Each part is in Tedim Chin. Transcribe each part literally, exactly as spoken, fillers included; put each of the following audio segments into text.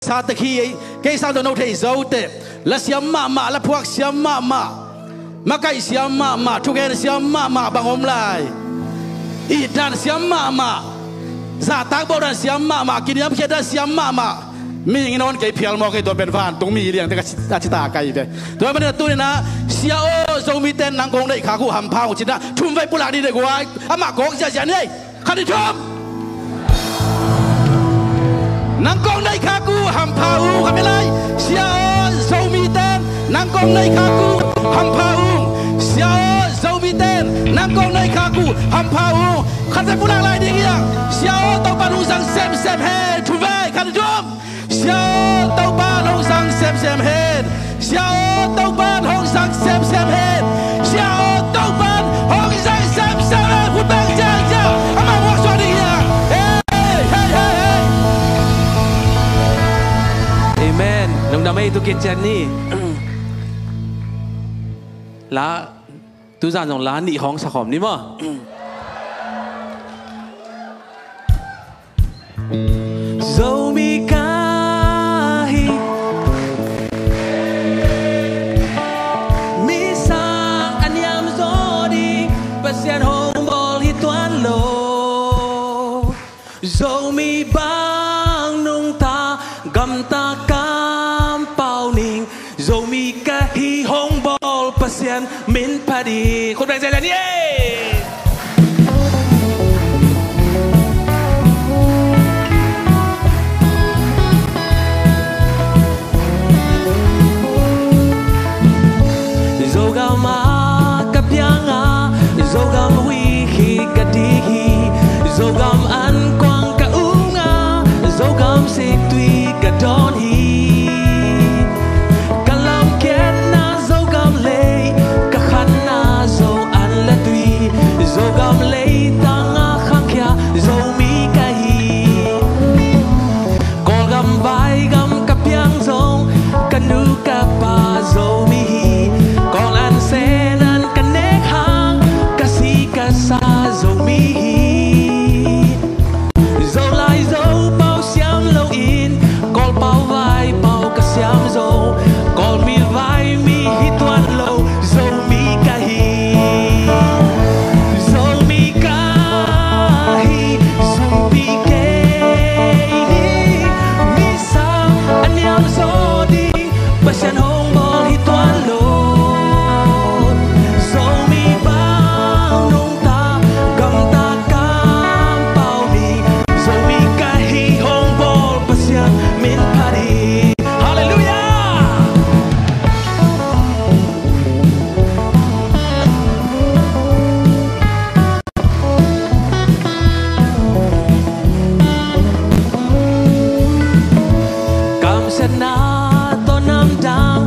sa tek hi. Kei sang tawh no thei zo teh. La siam mahmah, la phuak siam mahmah, makaih siam mahmah, thugen siam mahmah bang om lai? Itdan siam mahmah, zahtak bawldan siam mahmah, kiniamkhiatdan siam mahmah. Mihing in hong kei phial mawk hi, tua pen vantung mi liangte ka ci, a ci ta ka hi ve. Tua manin a tuni-in ah Sia aw, Zomite'n nang kong neih khak uh hampha ung ci-in ah thumvei pulak ni deh guai. Amah kawk ziahziah ni ei. Khat, nih, thum. Nang kong neih khak uh hampha ung. Khat vei lai. Sia aw, Zomite'n nang kong neih khak uh hampha ung. Sia aw, Zomite'n nang kong neih khak uh hampha ung. Khat vei pulak lai ding hi hang. Sia aw, Topa'n hong zang semsem hen. Thumvei. Khat, nih, thum. Sia aw, Topa'n hong zang semsem hen. Sia aw, Topa'n hong zang semsem hen. Sia aw, Topa'n hong zang semsem hen. Khut beng ciangciang amah muak suak ding hi hang. Hei, hei, hei, hei. Amen. Lungdam ei, tu khit ciat ni. La, tuzan zong la nih hong sa khawm ni maw. Zomi ka hi, mi sang a niam zaw ding Pasian hong bawl hi tuan lo. Zomi bang nungta gamta kampau ning, Zomi ka hi hong bawl Pasian min phat hi. Khut beng ciangciang ni ei. Zogam ah ka piang a, Zogam huih khik ka dik hi. Zogam ankuang ka ung a, Zogam siktui ka dawn hi. Ka lamkhiatna Zogam lei, ka khanna Zo an le tui, Zogam leitang a khangkhia Zomi ka hi. Kawlgam vaigam ka piang zong, ka nu ka pa Zomi hi. Kawl an sen an ka nek hang, ka si ka sa Zomi hi. Zolai Zopau siam loin, Kawlpau vaipau ka siam zong, Kawlmi vaimi hi tuan lo, Zomi ka hi. Zomi ka hi, sumpi kei hi. Mi sang a niam zaw ding Pasian hong bawl hi tuan lo. Zomi bang nungta gamta kampau ning, Zomi ka hi hong bawl Pasian min phat hi. Halleluiah. Kamsiatna tawh namdang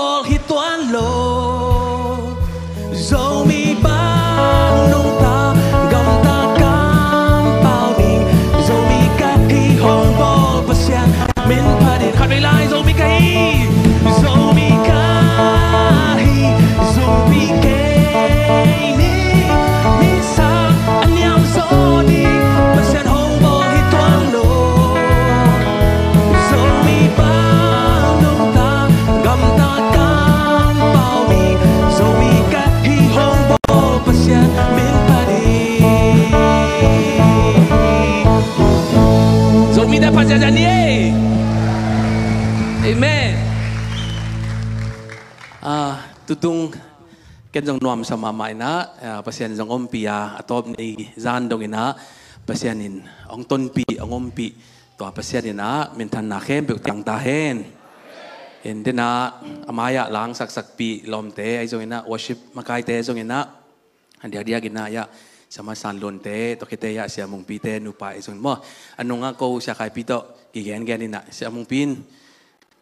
bawl hi tuan lo. Zomi bang nungta gamta kampau ni. Zomi ka hi hong bawl Pasian min phat in. Khat vei lai, Zomi ka hi, Zomi ka hi, zumpi kei ni. Mi sang a niam zaw ding Pasian hong bawl hi tuan lo. Zomi bang nungta gamta kampau mi. Zomi ka hi hong bawl Pasian min phat hi. Zomi te phat ziahziah ni ei. Amen. Ah, tutung ken zong nuamsa mahmah inah, ah, Pasian zong ompih a, a tawp ni zan dong inah Pasian in hong tonpih, hong ompih, tua Pasian inah minthanna khempeuh tang ta hen. In denah a mai-ah la hong saksakpih lawmte ahi zong inah, worship makaite zong inah, a diakdiak inah, ya, Sia Ma San Lun te, tua khit teh, ya, Sia Mung Pi te nupa ahi zong maw, a nungah ko Sia Khai Pi tawh kigengen inah, Sia Mung Pi in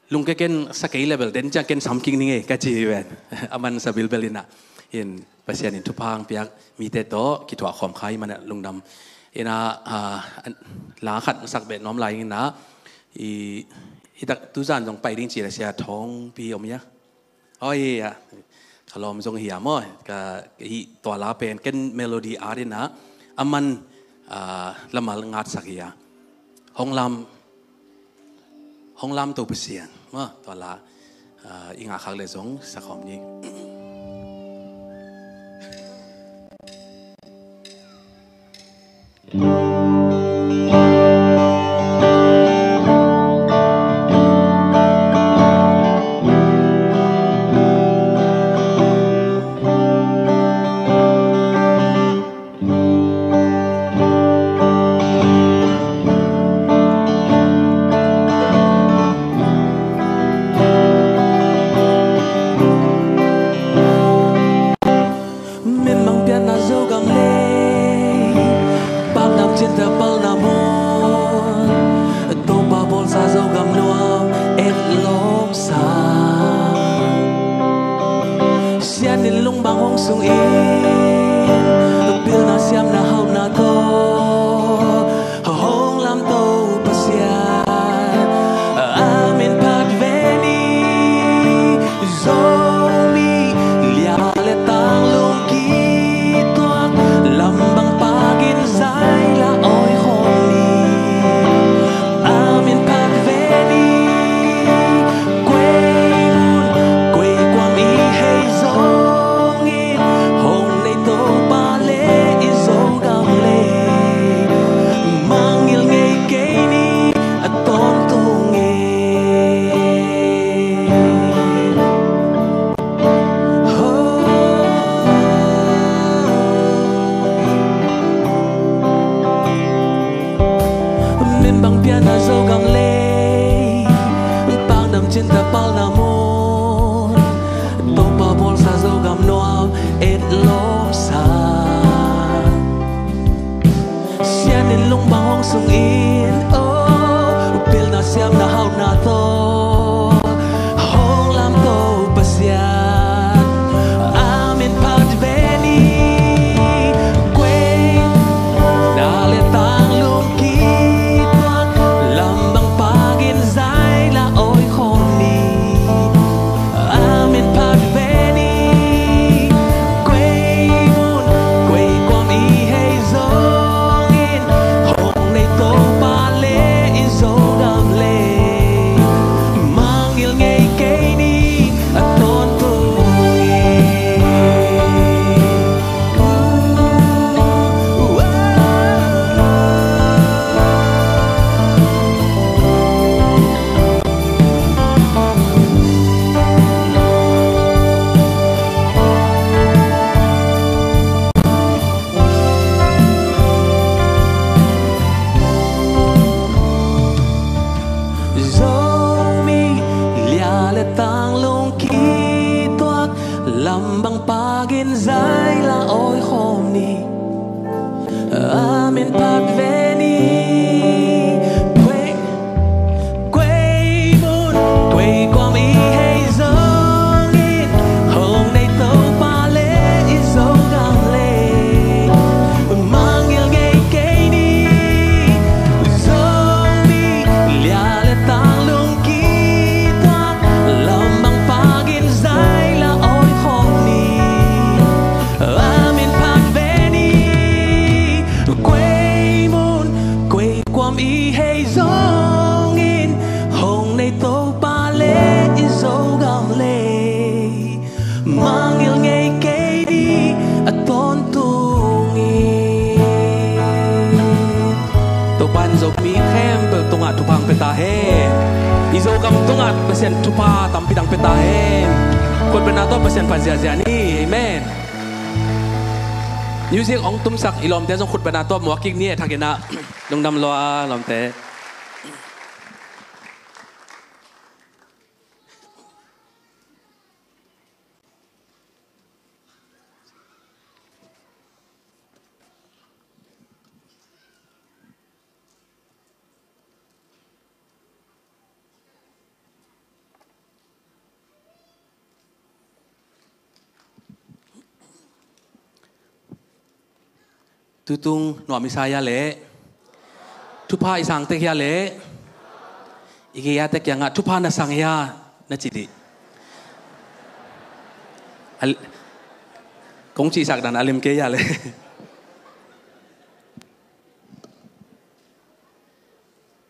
lungke ken sa kei le bel den ciang ken sam kik ning ei ka ci hi ven. A man sa bilbel inah, in Pasian in thupha hong piak mite tawh kithuah khawm kha hi manah lungdam. Inah, ah, la khat sak beh nuam lai inah, i, i tak tuzan zong pai ding ci le Sia Thawng Pi om ia. Oi, ia. Ka lawm zong hi a maw, ka hi tua la pen ken melody a dinah a man, ah, lamal ngatsak hi a. Hong lam, hong lamto Pasian maw, tua la, ah, i ngah khak le zong sa khawm ni. Min bang pianna Zogam lei, pakdam cinta palna mun, Topa bawlsa Zogam nuam et lawmsa. Sian in lungbang hong sungin, pilna siamna hauhna tawh hong lamto Pasian, a min phat ve ni. Zomi lia le tang lungki tuak, lam bang pakin zai la oi khawm ni. A min phat ve ni. Kuei mun, kuei kuam i hei zongin, hong nei Topa le i Zogam lei, mangngilh ngei kei ni, a tawntung e. Min bang pianna Zogam lei, pakdam cinta palna mun, Topa bawlsa Zogam nuam et lawmsa. Sian in lungbang hong sungin, oh, pilna siamna hauhna tawh hong lamto Pasian, a min phat ve ni. Kuei na le tang lungki tuak, lam bang pakin zai la oi khawm ni. A min phat ve ni. Kuei mun, kuei kuam i hei zongin, hong nei Topa le i Zogam lei, mangngilh ngei kei ni, a tawntung e. Zomi lia le tang lungki tuak, lam bang pakin zai la oi khawm ni. A min phat ve ni. Kuei, kuei mun, kuei kuam i hei zong. Mangngilh ngei kei dih a tawntung hi. Topa in Zomi khempeuh tungah thupha hong pia ta hen. I Zogam tungah Pasian thupha tampi tak pia ta hen. Khutbetna tawh Pasian phat ziahziah ni. Amen. Music hong tumsak i lawmte zong khutbetna tawh muak kik ni e, thakin ah. Lungdam lua lawmte. Tutung nuam i sa hia leh? Thupha i sang tek hia leh? I gei a tek kiangah thupha na sang hia na ci dih. Al-, kong cihsak dan a lim kei hia leh?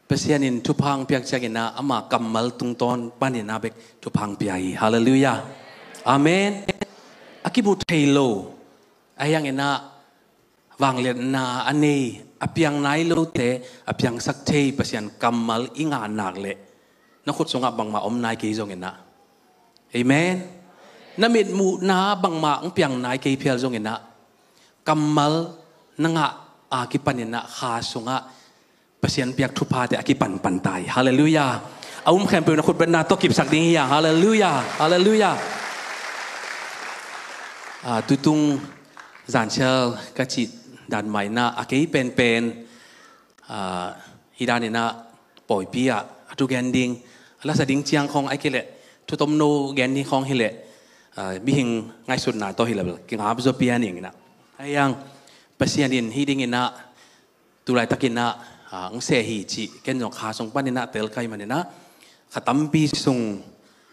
Pasian in thupha hong piak ciangin ah ama kammal tungtawn panin ah bek thupha hong pia hi. Halleluiah. Amen. A kimu thei lo, a hiangin ah vangliatna a nei, a piang nai lote a piangsak thei Pasian kammal i ngah nak leh na khut sungah bangmah om nai kei zongin ah. Amen. Na mitmuhna bangmah hong piang nai kei phial zongin ah, kammal na ngah a kipanin ah kha sungah Pasian piak thuphate a kipanpan ta hi. Halleluiah. A um khempeuh na khutbetna tawh kipsak ding hi hang. Halleluiah. Halleluiah. Ah, tutung zansial ka cih dan mah in ah a kei penpen, ah, hih danin ah pawipi ah a thugen ding, a lasa ding ciang khawng ahih kei leh thutomno gen ding khawng hi leh, ah, mihing ngaihsutna tawh hi leh bel kingap zaw pian ing in ah. Ahi hang Pasian in hih dingin ah tu laitakin ah, ah, hong seh hi cih ken zong kha sung panin ah tel ka hih manin ah kha tampi sung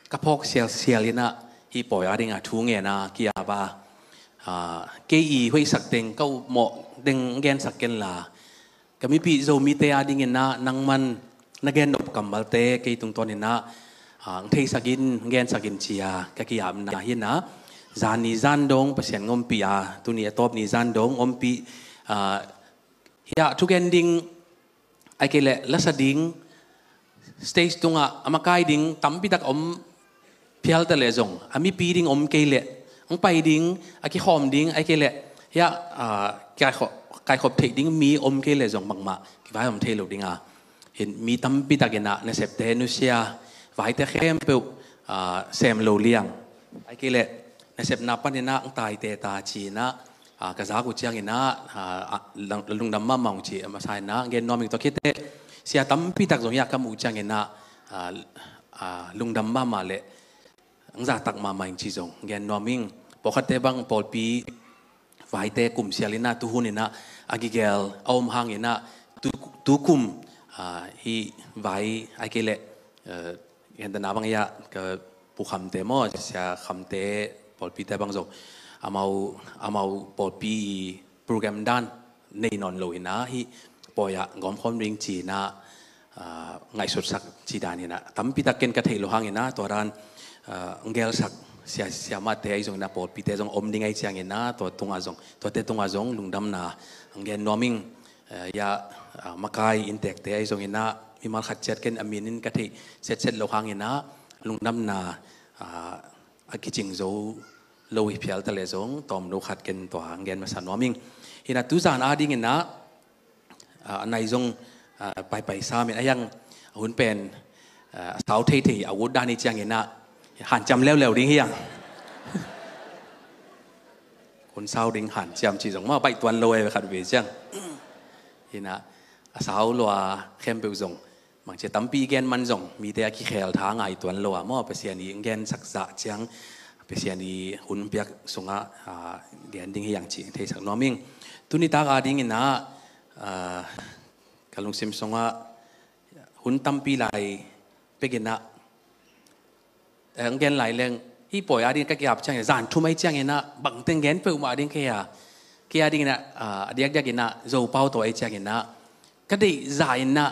ka phawk sialsial in ah hih pawi a ding a thu ngen a ki-ap a, ah, kei i hoihsak teng, ka upmawh teng gensak ken la, ka mipih Zomite a dingin ah nangman na gennop kammalte kei tungtawnin ah, ah, hong theisak in, hong gensak in ci a ka ki-apna hi in ah, zan ni zan dong Pasian hong ompih a, tuni a tawp ni zan dong hong ompih, ah, hiah thugen ding, ahih kei leh lasa ding, stage tungah a makai ding tampi tak om phial ta leh zong, a mipi ding om kei leh, hong pai ding, a kikhawm ding, ahih kei leh hiah, ah, kaikhop, kaikhop theih ding mi om kei leh zong bangmah kivaikhop thei lo ding a. Hin mi tampi takin ah nasepte nusia, vaite khempeuh, ah, sem lo liang, ahih kei leh nasepna panin ah hong taite ta ci-in ah, ah, ka zak uh ciangin ah, ah, ah, lung-, lungdam mahmah ung ci a masa in ah gen nuam ing. Tua khit teh sia tampi tak zong hiah ka muh uh ciangin ah, ah, ah, lungdam mahmah leh hong zahtak mahmah ing ci zong gen nuam ing. Pawlkhatte bang pawlpi vaite kumsial in ah, tuhun in ah a gigel a om hangin ah, tu, tukum, ah, hih vai ahih kei leh, eh, gentehna bang hiah ka Pu Khamte maw, Sia Khamte pawlpite bang zong amau, amau pawlpi i program dan nei nawn lo in ah hih pawi ah gawmkhawm ding ci-in ah, ah, ngaihsutsak ci dan in ah tampi tak ken ka theih loh hangin ah tua dan, ah, hong gelsak sia, siamahte ahi zongin ah pawlpite zong om ding ahih ciangin ah tua tungah zong, tuate tungah zong lungdamna hong gen nuam ing. Eh, hiah, ah, makai inntekte ahi zongin ah mimal khat ciat ken a min in ka theih setset loh hangin ah lungdamna, ah, a kicing zo lo hi phial ta leh zong tawmno khat ken tua hong gen masa nuam ing. Hi in ah tu zan a dingin ah, ah, a nai zong, ah, paipai sam in, a hiang a hun pen, ah, a sau theithei a ut dan hi ciangin ah hanciam leuleu ding hi hang. Hun sau ding hanciam ci zong mah baih tuan lo e khat vei ciang. Hi in ah a sau lua khempeuh zong bangci a tampi i gen man zong mite a kikhel tha ngai tuan lo a maw, Pasian i hong gensak zah ciang, Pasian i hun piak sungah, ah, gen ding hi hang ci theisak nuam ing. Tuni tak a dingin ah, ah, ka lungsim sungah hun tampi lai pek in ah, eh, hong gen lai leng, hih pawi a ding ka ki-ap ciangin, zan thum ahi ciangin ah bangteng gen peuhmah ding kei a, kei a dingin ah, ah, a diakdiak in ah Zopau tawh ahi ciangin ah ka deih zah in ah,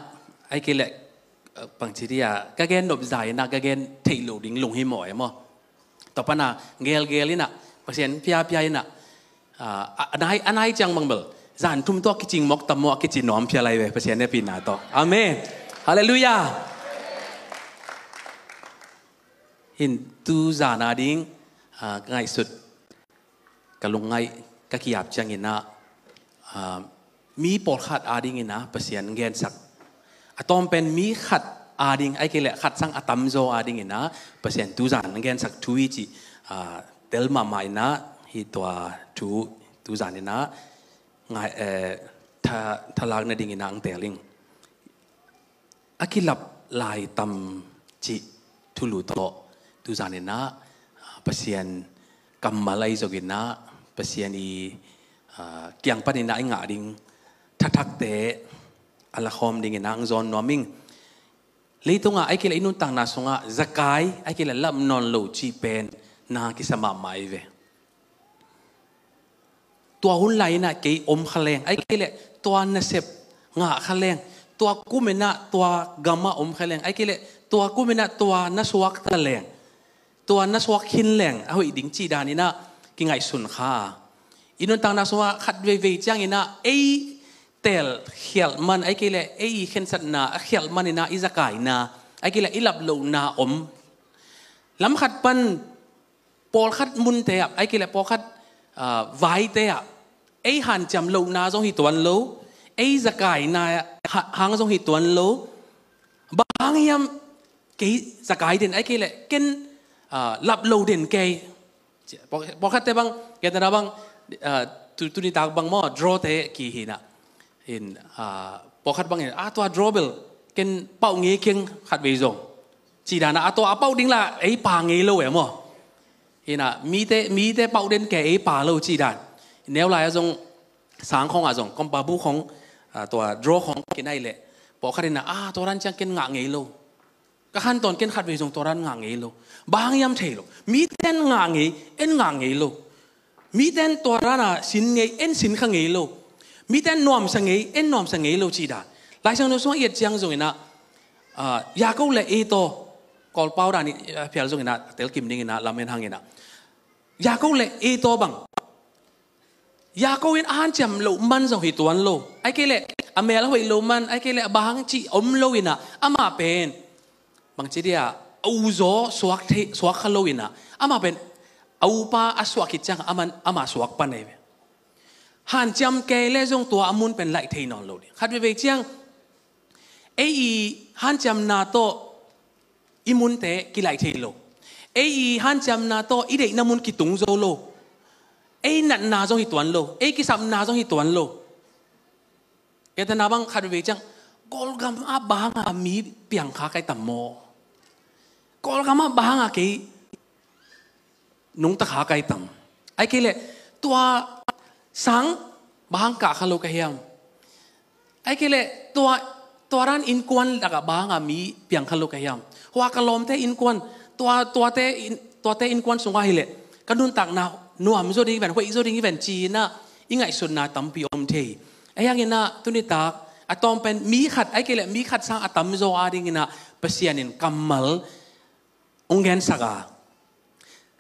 ahih kei leh, eh, bangci dih a, ka gen nop zah in ah ka gen theih loh ding lunghimawh e maw. Tua pana gelgel inah, Pasian piapia inah, a, a nai, a nai ciang bang bel zan thum tawh kicing mawk tam maw, a kici nuam phial lai ve, Pasian hehpihna tawh. Amen. Halleluiah. Hin tu zan a ding, a, ngaihsut ka lungngaih ka ki-ap cianginah, a, mi pawlkhat adinginah Pasian gensak, a tawm pen mi khat ading, ahih kei leh khat sang a tamzaw adinginah Pasian tu zan gensak thu hi cih, a, tel mahmah inah, hi tua thu tu zaninah ngai, eh, tha, thalak nadinginah ang tel ing. A kilap lai tam cih thulu tawh tu zaninah, a, Pasian kammal ahi zonginah, Pasian i, a, kiang paninah i ngah ding thathakte a lakhawm dinginah ang zawn nuam ing. Leitungah ahih kei leh i nuntakna sungah zakai, ahih kei leh lap nawn lo cih pen na kisa mahmah ahi ve. Tua hun lai inah kei om kha leng, ahih kei leh tua nasep ngah kha leng, tua kum inah tua gamah om kha leng, ahih kei leh tua kum inah tua na suak ta leng, tua na suak khin leng a hoih ding cih daninah kingaihsun kha. I nuntakna sungah khat veivei cianginah ei teel khialh man, ahih kei leh ei khensatna a khialh maninah i zakaina, ahih kei leh i lap lohna om. Lam khat pan pawlkhat munte ah, ahih kei leh pawlkhat, ah, vaite ah ei hanciam lohna zong hi tuan lo, ei zakaina ha-, hang zong hi tuan lo. Bang hang hiam kei zakai den, ahih kei leh ken, ah, lap lo den kei. Paw-, pawlkhatte bang, kei tana bang, ah, tu, tuni tak bang maw, draw te kihi inah. In, ah, pawlkhat bangin, ah, tua draw bel ken pauh ngei keng khat vei zong, cih dana, a tua a pauh ding la ei pha ngei lo e maw. Inah mite, mite pauh den kei, ei pha lo cih dan. Neu lai-ah zong, sang khawngah zong, kawmpa bu khawng, ah, tua draw khawng kinai leh, pawlkhat inah, ah, tua dan ciang ken ngah ngei lo. Ka khantawn ken khat vei zong tua dan ngah ngei lo. Bang hang hiam thei lo. Mite in ngah ngei, en ngah ngei lo. Mite in tua dan a sin ngei, en sin kha ngei lo. Mite in nuamsa ngei, en nuamsa ngei lo cih dan. Lai Siangtho sungah i et ciang zonginah, ah, Jakob le Esau, Kawlpau dan i, ah, phial zonginah, tel kim dinginah, lamen hanginah. Jakob le Esau bang. Jakob in a hanciam loh man zong hi tuan lo. Ahih kei leh a mel a hoih loh man, ahih kei leh a bang hang cih om lo inah, amah pen bangci dia, a uzaw suak thei, suak kha lo inah, amah pen a upa a suak khit ciang amah, amah suak pan ahi ve. Hanciam kei leh zong tua a mun pen laih thei nawn lo ding. Khat veivei ciang ei i hanciamna tawh i munte kilaih thei lo. Ei i hanciamna tawh i deihna mun kitung zo lo. Ei natna zong hi tuan lo. Ei kisapna zong hi tuan lo. Kei tana bang khat veivei ciang, Kawlgam ah bang hanga mi piang kha ka hi tam maw? Kawlgam ah bang hanga kei nungta kha ka hi tam? Ahih kei leh tua sang bang hang kah kha lo ka hiam? Ahih kei leh tua, tua dan innkuan lakah bang hanga mi piang kha lo ka hiam? Hua ka lawmte innkuan, tua, tuate in, tuate innkuan sungah hi leh ka nuntakna nuam zaw ding hi ven, hoih zaw ding hi ven ci-inah i ngaihsutna tampi om thei. Ahi hanginah tuni tak a tawm pen mi khat, ahih kei leh mi khat sang a tamzaw adinginah Pasian in kammal hong gensak a,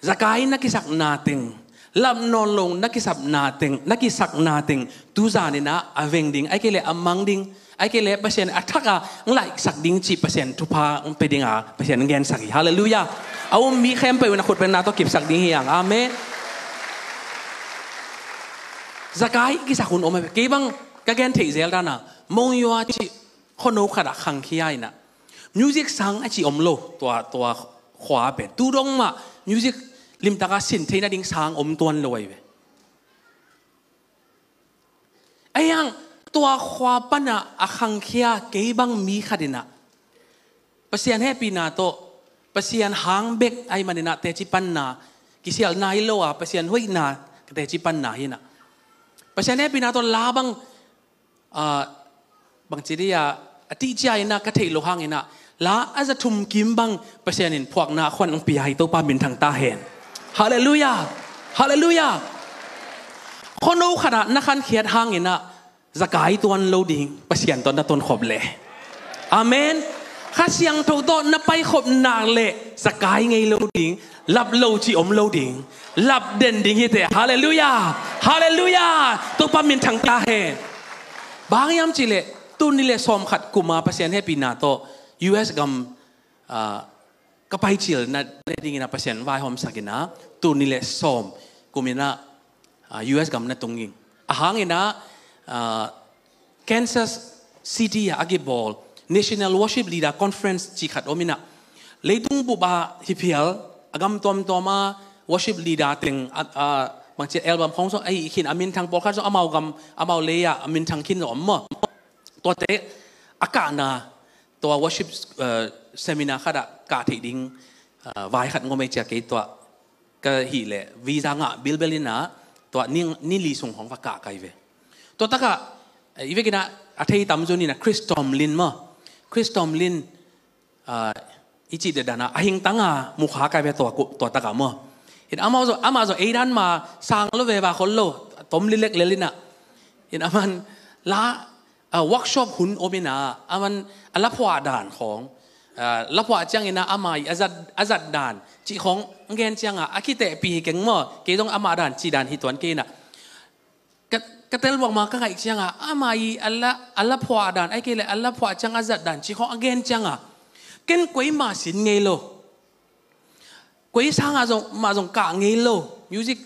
zakai na kisakna teng, lap nawn lo na kisakna teng, na kisakna teng, tu zaninah a veng ding, ahih kei leh a mang ding, ahih kei leh Pasian a thak a hong laihsak ding cih Pasian thupha hong pia dinga Pasian hong gensak hi. Halleluiah. A um mi khempeuh in a khutbenna tawh kipsak ding hi hang. Amen. Zakai kisak hun om a, kei bang ka gen theih zel dana, Monywa cih khuano khatah khangkhia inah, music sang a ci om lo, tua, tua khua pen tu dong mah music limtaka sin theih nading sang om tuan lo ahi ve. Ahi hang tua khua pana a khangkhia kei bang mi khat inah Pasian hehpihna tawh, Pasian hang bek ahih maninah teci panna, kisialhna hi lo a, Pasian hoihna ka teci panna hi inah, Pasian hehpihna tawh la bang, ah, bangci dia, a tihcia inah ka theih loh hanginah, la a za thum kim bang Pasian in phuakna a khuan hong pia hi, Topa minthang ta hen. Halleluiah. Halleluiah. Khuano khatah na khankhiat hanginah zakai tuan lo ding, Pasian tawh na tuankhop leh. Amen. Kha Siangtho tawh na paikhop nak leh zakai ngei lo ding, lap lo cih om lo ding, lap den ding hi teh. Halleluiah. Halleluiah. Topa minthang ta hen. Bang hiam cih leh tul nih leh sawm khat kum a Pasian hehpihna tawh U S gam, ah, ka pai cil na ne dingin a Pasian vaihawm sakin a tul nih leh sawm kum in a, ah, U S gam na tung ing. A hang in a, ah, Kansas City ah a kibawl National Worship Leader Conference cih khat om in a, leitung bup a hi phial a gam tuamtuam a worship leader teng a, a, bangci album khawng zong a hih khin a minthang pawlkhat zong amau gam, amau lei ah a minthang khin zong om maw. Tuate a kahna, tua worship, eh, seminar khat ah kah theih ding, eh, vai khat ngom ei cia kei tua ka hih leh visa ngah bilbel in a tua ni, ni li sung hong va kah kai ve. Tua takah, eh, i vekin a, a thei tam zun in a Chris Tomlin maw. Chris Tomlin, ah, i cih dan a, a hingtang a mukha kai ve tua, tua takah maw. In amau zong, amah zong ei dan ma sang lo ve va khol lo, tom lilek lel in a. In aman la, ah, workshop hun om in a, aman a la phuah dan khawng, ah, la phuah ciangin a ama i a zat, a zat dan cih khawng a gen ciang a, a kitehpih hi keng maw, kei zong ama dan cih dan hi tuan kei in a. Ka, ka tel buak ma ka ngaih ciang a, ama i a la, a la phuah dan, ahih kei leh a la phuah ciang a zat dan cih khawng a gen ciang a, ken kuamah sin ngei lo. Koi sang ah zong, mah zong kah ngei lo. Music,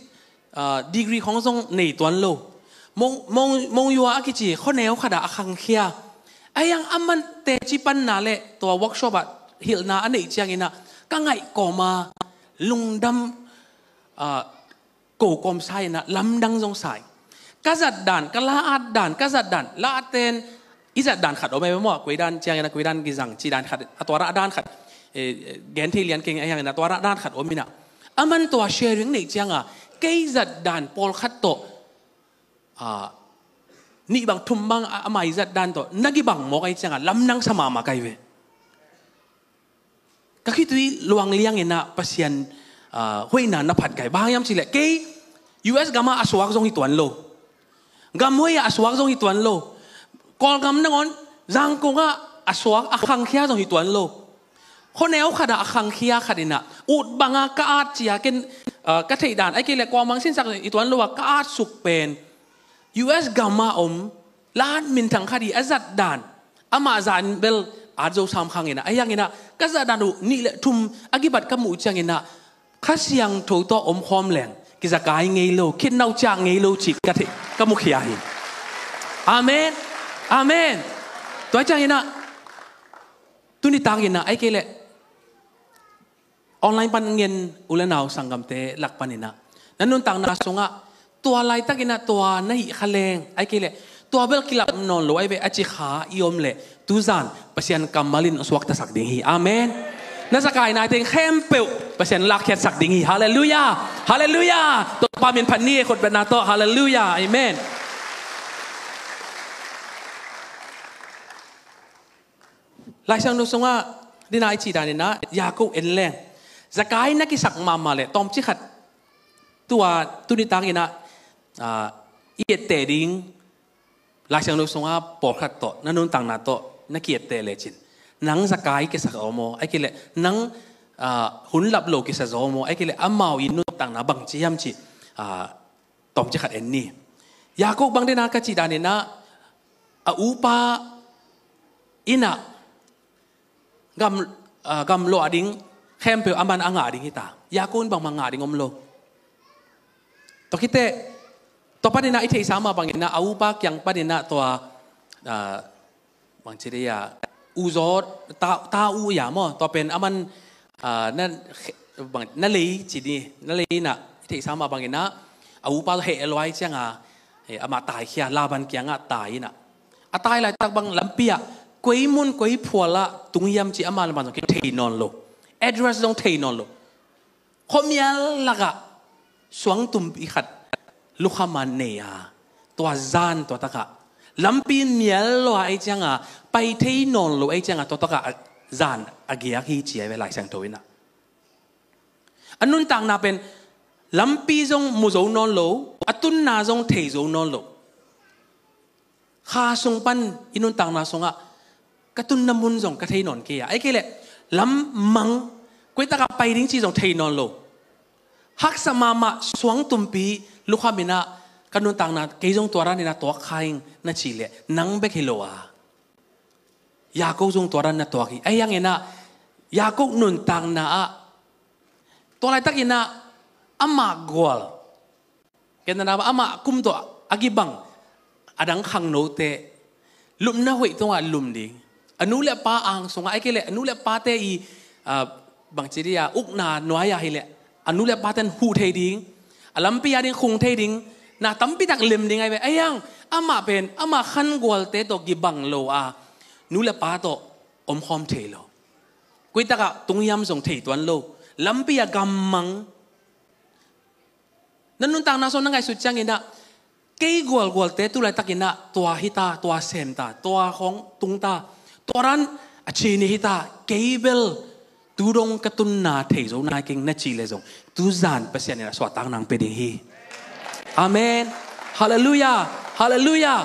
ah, degree khawng zong nei tuan lo. Mong, mong, mong yua a kici khuaneu khat ah a khangkhia. Ahi hang aman teci panna leh tua workshop ah hilhna a neih ciangin a, ka ngaih kawm a lungdam, ah, ko kawm sa in a, lamdang zong sa in. Ka zat dan, ka la-at dan, ka zat dan, la-at ten i zat dan khat om ei maw, koi dan ciangin a, koi dan kizang cih dan khat, a tua rah dan khat, eh, eh, gen thei lian keng ahi hangin a tua rah dan khat om in a. Aman tua sharing neih ciang a, kei zat dan pawlkhat tawh, ah, nih bang thum bang a, ama i zat dan tawh na kibang mawk ahih ciang a, lamdang sa mahmah kai ve. Ka khitui luang liang in a Pasian, ah, hoihna na phat kai. Bang hiam cih leh kei U S gam ah a suak zong hi tuan lo. Gamhuai ah a suak zong hi tuan lo. Kawlgam nangawn Zangkong ah a suak a khangkhia zong hi tuan lo. Khuaneu khat ah a khangkhia khat in a, ut bang a ka at cia ken, ah, ka theih dan, ahih kei leh kuamah sinsak hi tuan lo a ka at suk pen U S gam ah om la-at minthang khat i a zat dan, amah zan bel at zo sam khang in a, ahi hangin a, ka zat dan uh nih leh thum a kibat ka muh ciangin a, Kha Siangtho tawh om khawm leng kizakai ngei lo, khitnau ciah ngei lo cih ka thei, ka mukhia hi. Amen. Amen. Tua ciangin a, tuni takin a, ahih kei leh online pan ngen u le nau sanggamte lak panin a, na nuntakna sungah tua laitakin a tua na hih kha leng, ahih kei leh tua bel kilap nawn lo ahi ve a ci kha i om leh, tuzan Pasian kammal in suaktasak ding hi. Amen. Na zakai nai teng khempeuh Pasian lakkhiatsak ding hi. Halleluiah. Halleluiah. Topa min phat ni, khutbetna tawh. Halleluiah. Amen. Lai Siangtho sungah, dina i cih danin a, Jakob en leng, zakai na kisak mahmah leh tawmcik khat tua tuni takin a, ah, i etteh ding Lai Siangtho sungah pawlkhat tawh na nuntakna tawh na ki-etteh lecin, nang zakai kisa zaw maw, ahih kei leh nang, ah, hun lap lo kisa zaw maw, ahih kei leh amau i nuntakna bangci hiam cih, ah, tawmcik khat en ni. Jakob bang dina ka cih danin a, a upa in a gam, ah, gamluah ding khempeuh aman a ngah ding hi ta. Jakob in bangmah ngah ding om lo. Tua khit teh, tua panin a i theihsa mah bangin a, a upa kiang panin a tua, ah, bangci dei a, uzaw, ta, ta u ia maw, tua pen aman, ah, na, bang, na lei ci ni, na lei in a, i theihsa mah bangin a, a upa heh lua ahih ciang a, eh, amah taikhia, Laban kiangah tai in a. A tai laitak bang lampi ah, koi mun koi phual ah tung hiam cih amah le amah zong kithei nawn lo. Address zong thei nawn lo. Khuamial lakah suangtum i khat lukham a nei a, tua zan tua takah, lampi mial lua ahih ciang a, pai thei nawn lo ahih ciang a, tua takah a zan a giak hi ci ahi ve Lai Siangtho in a. A nuntakna pen lampi zong mu zo nawn lo, a tunna zong thei zo nawn lo. Kha sung pan i nuntakna sungah ka tunna mun zong ka thei nawn kei a, ahih kei leh lam mang, koi takah pai ding cih zong thei nawn lo. Haksa mahmah, suang tumpi lukham in ah ka nuntakna, kei zong tua dan in ah tuak kha ing na cih leh nang bek hi lo a, Jakob zong tua dan na tuak hi. Ahi hangin ah Jakob nuntakna ah tua laitakin ah amah gual, ken na amah kum tawh a kibang a dang khangnote lupna hoih tungah lum ding, a nu le a pa ang sungah, ahih kei leh a nu le a pate i, ah, bangci dih a, ukna nuai-ah hi leh a nu le a pate in huh thei ding, a lampi a ding khung thei ding, na tampi tak lem ding ahi ve. Ahi hang amah pen amah khangualte tawh kibang lo a, nu le pa tawh omkhawm thei lo. Koi takah tung hiam zong thei tuan lo. Lampi a gammang. Na nuntakna sung na ngaihsut ciangin ah, kei gualgualte tu laitakin ah tua hi ta, tua sem ta, tua khawng tung ta, tua dan a ci ni hi ta, kei bel tu dong ka tunna thei zo nai keng na cih leh zong, tu zan Pasian in ah suahtak nang pia ding hi. Amen. Halleluiah. Halleluiah.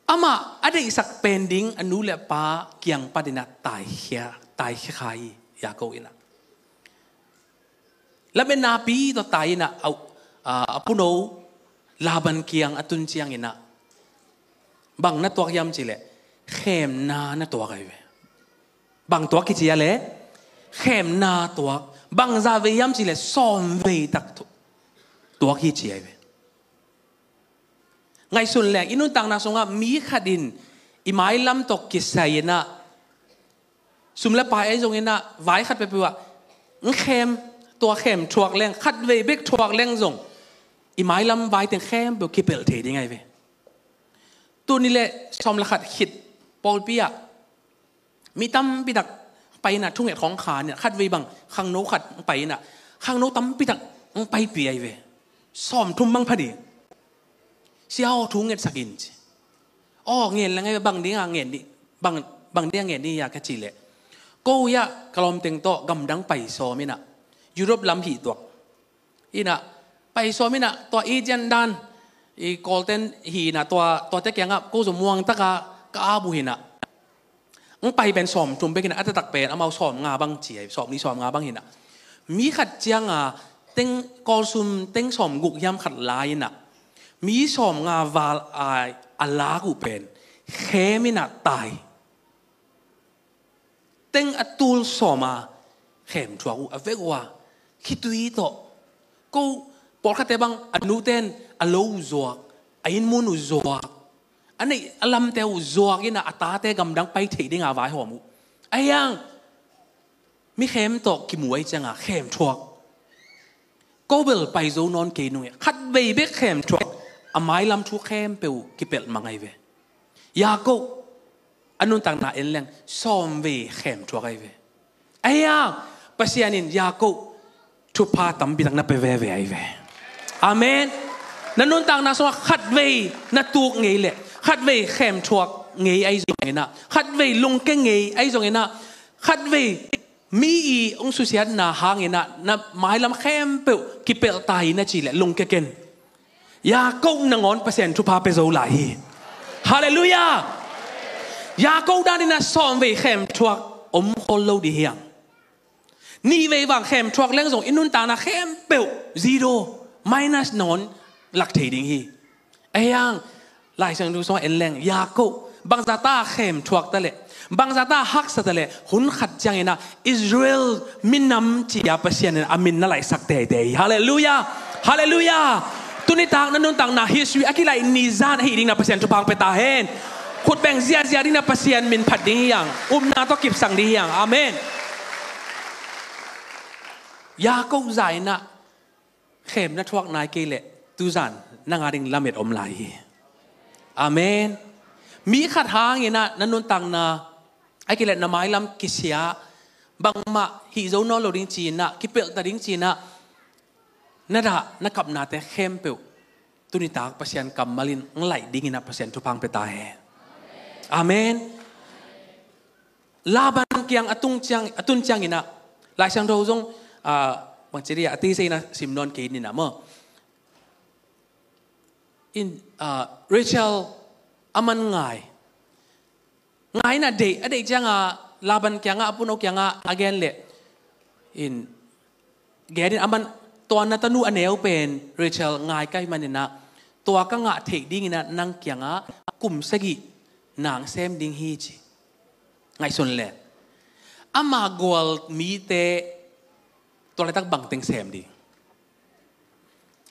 Amah a deihsak pen ding a nu le a pa kiang panin ah taikhia, taikhia kha hi Jakob in ah. Lametna pi tawh tai in ah, a, a, a puno Laban kiang a tun ciangin ah, bang na tuak hiam cih leh khemna na tuak ahi ve. Bang tuak hi ci a leh, khemna tuak. Bang zah vei hiam cih leh sawm vei tak tu-, tuak hi ci ahi ve. Ngaihsun leng, i nuntakna sungah mi khat in i mailam tawh kisai in ah, sum le pai ahi zongin ah, vai khat peuhpeuh ah, ng khem, tua khem thuak leng, khat vei bek thuak leng zong, i mailam vai teng khempeuh kipelh thei ding ahi ve. Tuni leh sawm le khat khit pawlpi ah mi tampi tak pai in ah, thunget khawng kha in ah, khat vei bang khangno khat pai in ah, khangno tampi tak ng paipih ahi ve. Sawm thum bang pha ding. Sia aw, thu ngetsak in ci. Aw, ngen leng ahi ve, bang ding a ngen ding, bang, bang ding a ngen ding hiam ka cih leh, ko hiah ka lawmteng tawh gamdang pai sawm in ah, Europe lam hih tuak in ah, pai sawm in ah, tua agent dan i Kawlten hi in ah, tua, tuate kiangah ko zong muang takah ka ap uh hi in ah, ng pai pen sawm thum bek hi in ah, a taktak pen amau sawm nga bang ci ahi, sawm nih sawm nga bang hi in ah, mi khat ciang a teng, Kawl sum teng sawm guk hiam khat la in ah, mi sawm nga val a, a lak uh pen khem in ah tai. Teng a tul sawm a khem thuak uh a vek uh a, khitui tawh. Ko pawlkhatte bang a nute in a lo uh zuak, a inn mun uh zuak, a neih a lamte uh zuak in ah, a tate gamdang pai theih ding a vaihawm uh. Ahi hang mi khem tawh kimu ahih ciang a khem thuak. Ko bel pai zo nawn kei nung e. Khat vei bek khem thuak, a mailam thu khempeuh kipelh mang ahi ve. Jakob a nuntakna en leng sawm vei khem thuak ahi ve. Ahi a, Pasian in Jakob thupha tampi tak na pia veve ahi ve. Amen. Na nuntakna sungah khat vei na tuk ngei leh, khat vei khem thuak ngei ahi zongin ah, khat vei lungke ngei ahi zongin ah, khat vei mi i hong susiatna hangin ah na mailam khempeuh kipelh ta hi na cih leh lungke ken. Jakob nangawn Pasian thupha pia zo lai hi. Halleluiah. Jakob dan in ah sawm vei khem thuak om khol lo ding hi hang. Nih vei vang khem thuak leng zong i nuntakna khempeuh zero, minus nangawn lak thei ding hi. Ahi hang Lai Siangtho sungah en leng, Jakob bangzah ta khem thuak ta leh, bangzah ta haksa ta leh, hun khat ciangin ah Israel minam ci-a Pasian in a min na laihsak teitei hi. Halleluiah. Halleluiah. Tuni tak na nuntakna history a kilaih ni zan ahih ding in ah Pasian thupha pia ta hen. Khut beng ziahziah ding in ah Pasian min phat ding hi hang. Upna tawh kipsang ding hi hang. Amen. Jakob zah in ah khem na thuak nai kei leh, tu zan nang a ding lamet om lai hi. Amen. Mi khat hangin ah na nuntakna, ahih kei leh na mailam kisia, bangmah hih zo nawn lo ding ci-in ah, kipelh ta ding ci-in ah na dah, na kapnate khempeuh tuni tak Pasian kammal in ng laih ding in ah Pasian thupha pia ta hen. Amen. Laban kiang a tung ciang, a tun ciangin ah, Lai Siangtho zong, ah, bangci dih a, a teitei in ah sim nawn kei ni in ah maw. In, ah, Rachel a man ngai. Ngai in a deih, a deih ciangah Laban kiangah, a puno kiangah a gen leh, in, gen in, aman tua na tanu a neu pen Rachel ngai ka hih maninah, tua ka ngah theih dinginah nang kiangah kum sagih na sem ding hi, ci. Ngaihsun le. Ama gual mite tua laitak bangteng sem ding?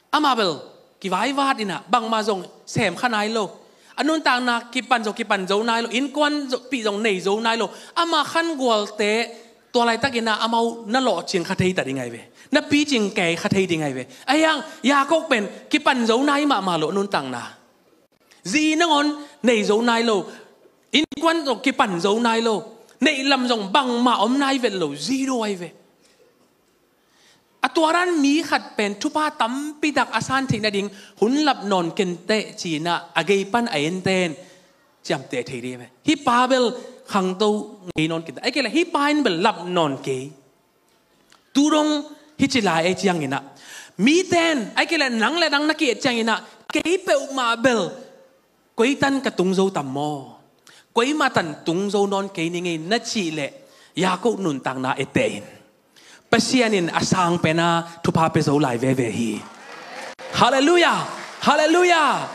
Amah bel kivaivat inah, bangmah zong sem kha nai lo. A nuntakna kipan zong kipan zo nai lo. Innkuan zong, pih zong nei zo nai lo. Ama khangualte tua laitakinah amau na lawhcing kha thei ta ding ahi ve. Na picing kei kha thei ding ahi ve. Ahi hang Jakob pen kipan zo nai mahmah lo a nuntakna. Zi nangawn nei zo nai lo. Innkuan zong kipan zo nai lo. Neih lam zong bangmah om nai vet lo. Zi do ahi ve. A tua dan mi khat pen thupha tampi tak a san theih nading hun lap nawn kenteh cinah a gei pan a enten ciamteh thei dih ve. Hih pa bel khangto ngei nawn kenteh. Ai kei le hih pa in bel lap nawn kei. Tu dong hih ci lai ei cianginah, miten ai kei le nang le nang na ki-et cianginah, kei peuhmah bel koi tan ka tung zo tam maw? Koi mah tan tung zo nawn kei ni ngei na cih leh, Jakob nuntakna etteh in. Pasian in a sang pena thupha pia zo lai veve hi. Halleluiah. Halleluiah.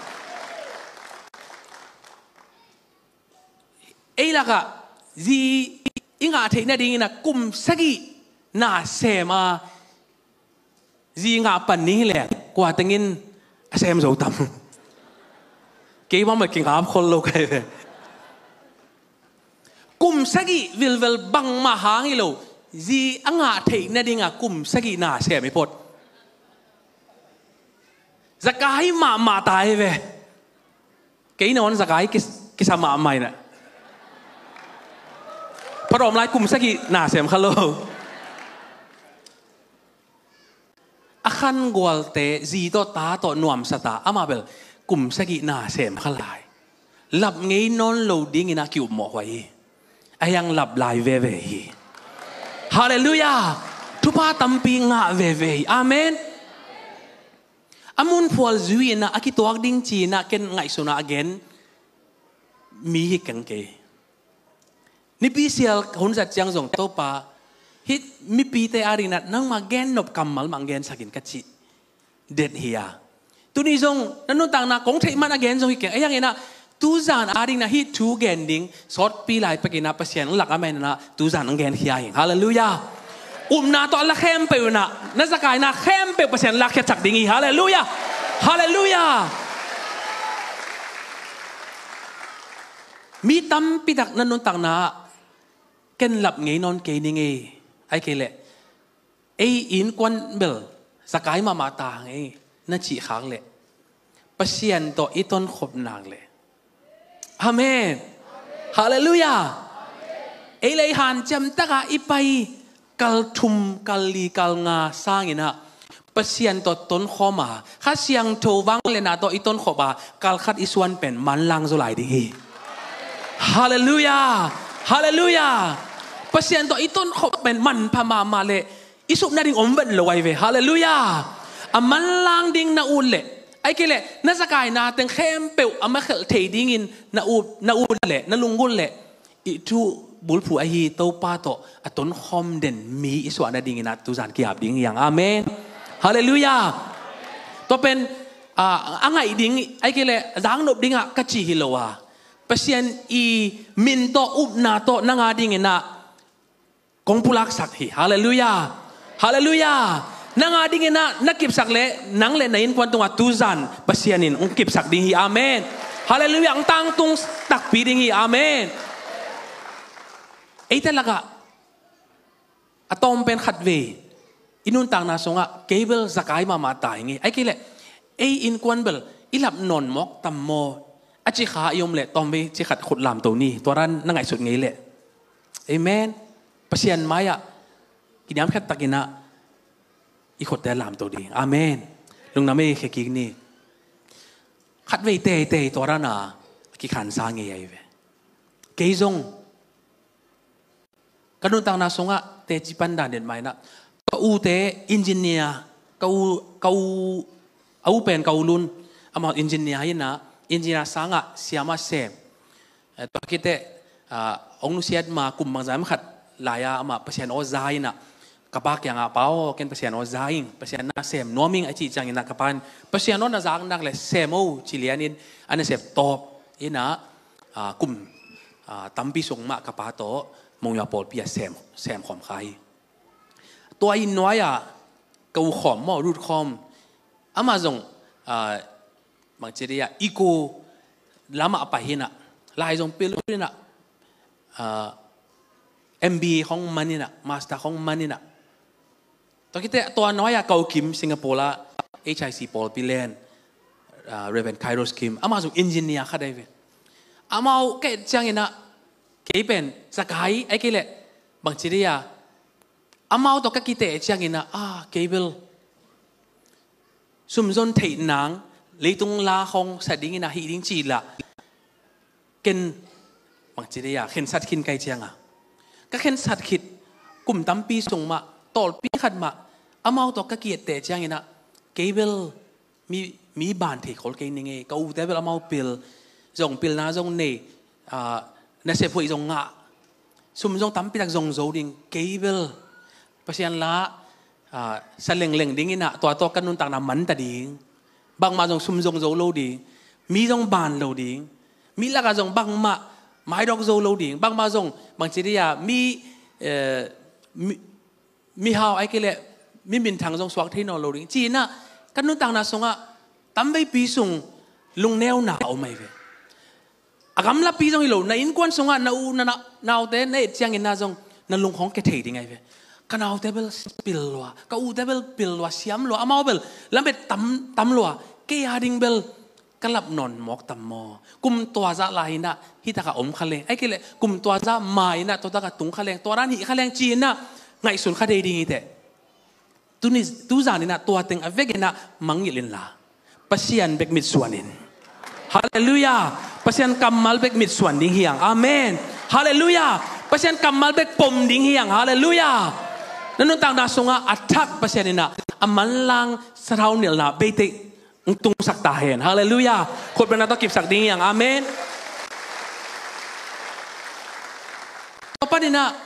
Ei lakah zi i ngah theih nadingin a kum sagih na sem a, zi ngah pan ni hileh kua tengin a sem zo tam? Kei bangmah kingap khol lo kai ve. Kum sagih vilvel bangmah hang hi lo, zi a ngah theih nading a kum sagih na sem hi phot. Zakai mahmah ta hi ve. Kei nawn zakai kis-, kisa mahmah hi na. Phatawm lai kum sagih na sem kha lo. A khangualte zi tawh ta tawh nuamsa ta, amah bel kum sagih na sem kha lai. Lap ngei nawn lo dingin a ki-upmawh huai hi. A hiang lap lai veve hi. Halleluiah. Thupha tampi ngah veve hi. Amen. A munphual zui inah a kituak ding ci-inah ken ngaihsunah a gen mi hi keng kei. Nipi sial ka hun zat ciang zong Topa, hih mipite adingin ah nangmah gennop kammal mah gensakin ka cih det hi a. Tuni zong na nuntakna kong theih man a gen zong hi keng. A hiangin ah tuzan adingin ah hih thu gen ding sawtpi lai pekin ah Pasian lak a manin ah tuzan ang genkhia hi. Halleluiah. Upna tawh a la khempeuh inah na zakaina khempeuh Pasian lakkhiat sak ding hi. Halleluiah. Halleluiah. Mi tampitak na nuntakna ah ken lap ngei nawn kei ni ngei. Ai kei leh ei innkuan bel zakai mahmah ta ngei na cih khak leh Pasian tawh i tonkhop nak leh. Amen. Halleluiah. Ei lei hanciam takah i pai kal thum, kal li, kal nga sangin ah Pasian tawh tonkhawm a, Kha Siangtho vangliatna tawh i tonkhop a, kal khat i suan pen manlang zaw lai ding hi. Halleluiah. Halleluiah. Pasian tawh i tonkhop pen manpha mahmah leh i sup nading om vet lo ai ve. Halleluiah. A manlang ding na ut leh, ai kei leh na zakaina teng khempeuh a makhelh thei dingin na ut, na ut leh, na lunggulh leh, i thu bulphuh ahi Topa tawh a tonkhawm den mi i suah nadingin ah tuzan ki-ap ding hi hang. Amen. Halleluiah. Tua pen, ah, a ngaih ding, ai kei leh zangnop dingah ka cih hi lo a, Pasian i min tawh upna tawh nang adingin ah kong pulaksak hi. Halleluiah. Halleluiah. Nang adingin ah na kipsak leh nang le na innkuan tungah tuzan Pasian in hong kipsak ding hi. Amen. Halleluiah. Hong tangtung takpi ding hi. Amen. Eite lakah a tawm pen khatvei i nuntakna sungah kei bel zakai mahmah ta hi ngei. Ai kei leh ei innkuan bel i lap nawn mawk tam maw? A ci kha i om leh tawmvei ci khat khut lamto ni. Tua dan na ngaihsut ngei leh. Amen. Pasian mai-ah kiniamkhiat takin ah i khutte lamto ding. Amen. Lungdam ei, khia kik ni. Khatvei teitei tua dan a kikhansa ngei ahi ve. Kei zong ka nuntakna sungah teci pan dan den mai-in ah ka ute engineer, ka u, ka u, a u pen ka u Lun, amah engineer hi-in ah, engineer sangah siamah sem. Eh, tua khit teh ah, hong nusiat ma kum bangzah khat lai-a amah Pasian aw za in ah, ka pa kiangah, "Pa aw, ken Pasian aw za ing, Pasian na sem nuam ing," a cih ciangin ah ka pa in, "Pasian aw na zak nak leh sem o," ci lianin a nasep tawp in ah, ah, kum, ah, tampi sung mah ka pa tawh Monywa pawlpi ah sem, sem khawm kha hi. Tua inn nuai-ah ka u khawm maw, Ruth khawm, amah zong, ah, bangci dih ah, i ku lamah pai hi in ah, lai zong pil in ah, ah, M B A khawng man in ah, master khawng man in ah. Tua khit teh tua nuai-ah ka u Kim, Singapore ah H I C pawlpi len, ah, Reverend Kairos Kim, amah zong engineer khat ahi ve. Amau ka et ciangin ah, kei pen zakai, ahih kei leh bangci dih ah, amau tawh ka kiteh ciangin ah, ah, kei bel sum zon theih nang, leitung la khawng sa dingin ah hih ding ci lah, ken bangci dih ah, khensat khin ka hih ciangah, ka khensat khit kum tampi sung mah, tawlpi khat mah, amau tawh ka ki-etteh ciangin ah, kei bel mi, mi ban thei khol kei ning ei, ka ute bel amau pil, zong pilna zong nei, ah, nasep hoih zong ngah, sum zong tampi tak zong zo ding, kei bel Pasian la, ah, sa lengleng dingin ah, tua tawh ka nuntakna man ta ding, bangmah zong sum zong zo lo ding, mi zong ban lo ding, mi lakah zong bangmah maidawk zo lo ding, bangmah zong bangci dih ah, mi, eh, mi, mihau ahih kei leh mi minthang zong suak thei nawn lo ding, ci-in ah ka nuntakna sungah tamveipi sung lungneuna a om ahi ve. A gamlapi zong hi lo, na innkuan sungah na u, na, na, naute na et ciangin ah zong na lung khawng kia thei ding ahi ve. Ka naute bel pil lua, ka ute bel pil lua, siam lua, amau bel lamet tam, tam lua, kei a ding bel ka lap nawn mawk tam maw? Kum tua zah lai-in ah hih takah om kha leng, ahih kei leh kum tua zah ma-in ah tua takah tung kha leng, tua dan hih kha leng, ci-in ah ngaihsun kha dei ding hi teh. Tuni, tuzan in ah tua teng a vekin ah mangngilh inla, Pasian bek mitsuan in. Halleluiah. Pasian kammal bek mitsuan ding hi hang. Amen. Halleluiah. Pasian kammal bek pom ding hi hang. Halleluiah. Na nuntakna sungah a thak Pasian in ah a manlang sathau nilhna beitei hong tungsak ta hen. Halleluiah. Khutbetna tawh kipsak ding hi hang. Amen. Tua panin ah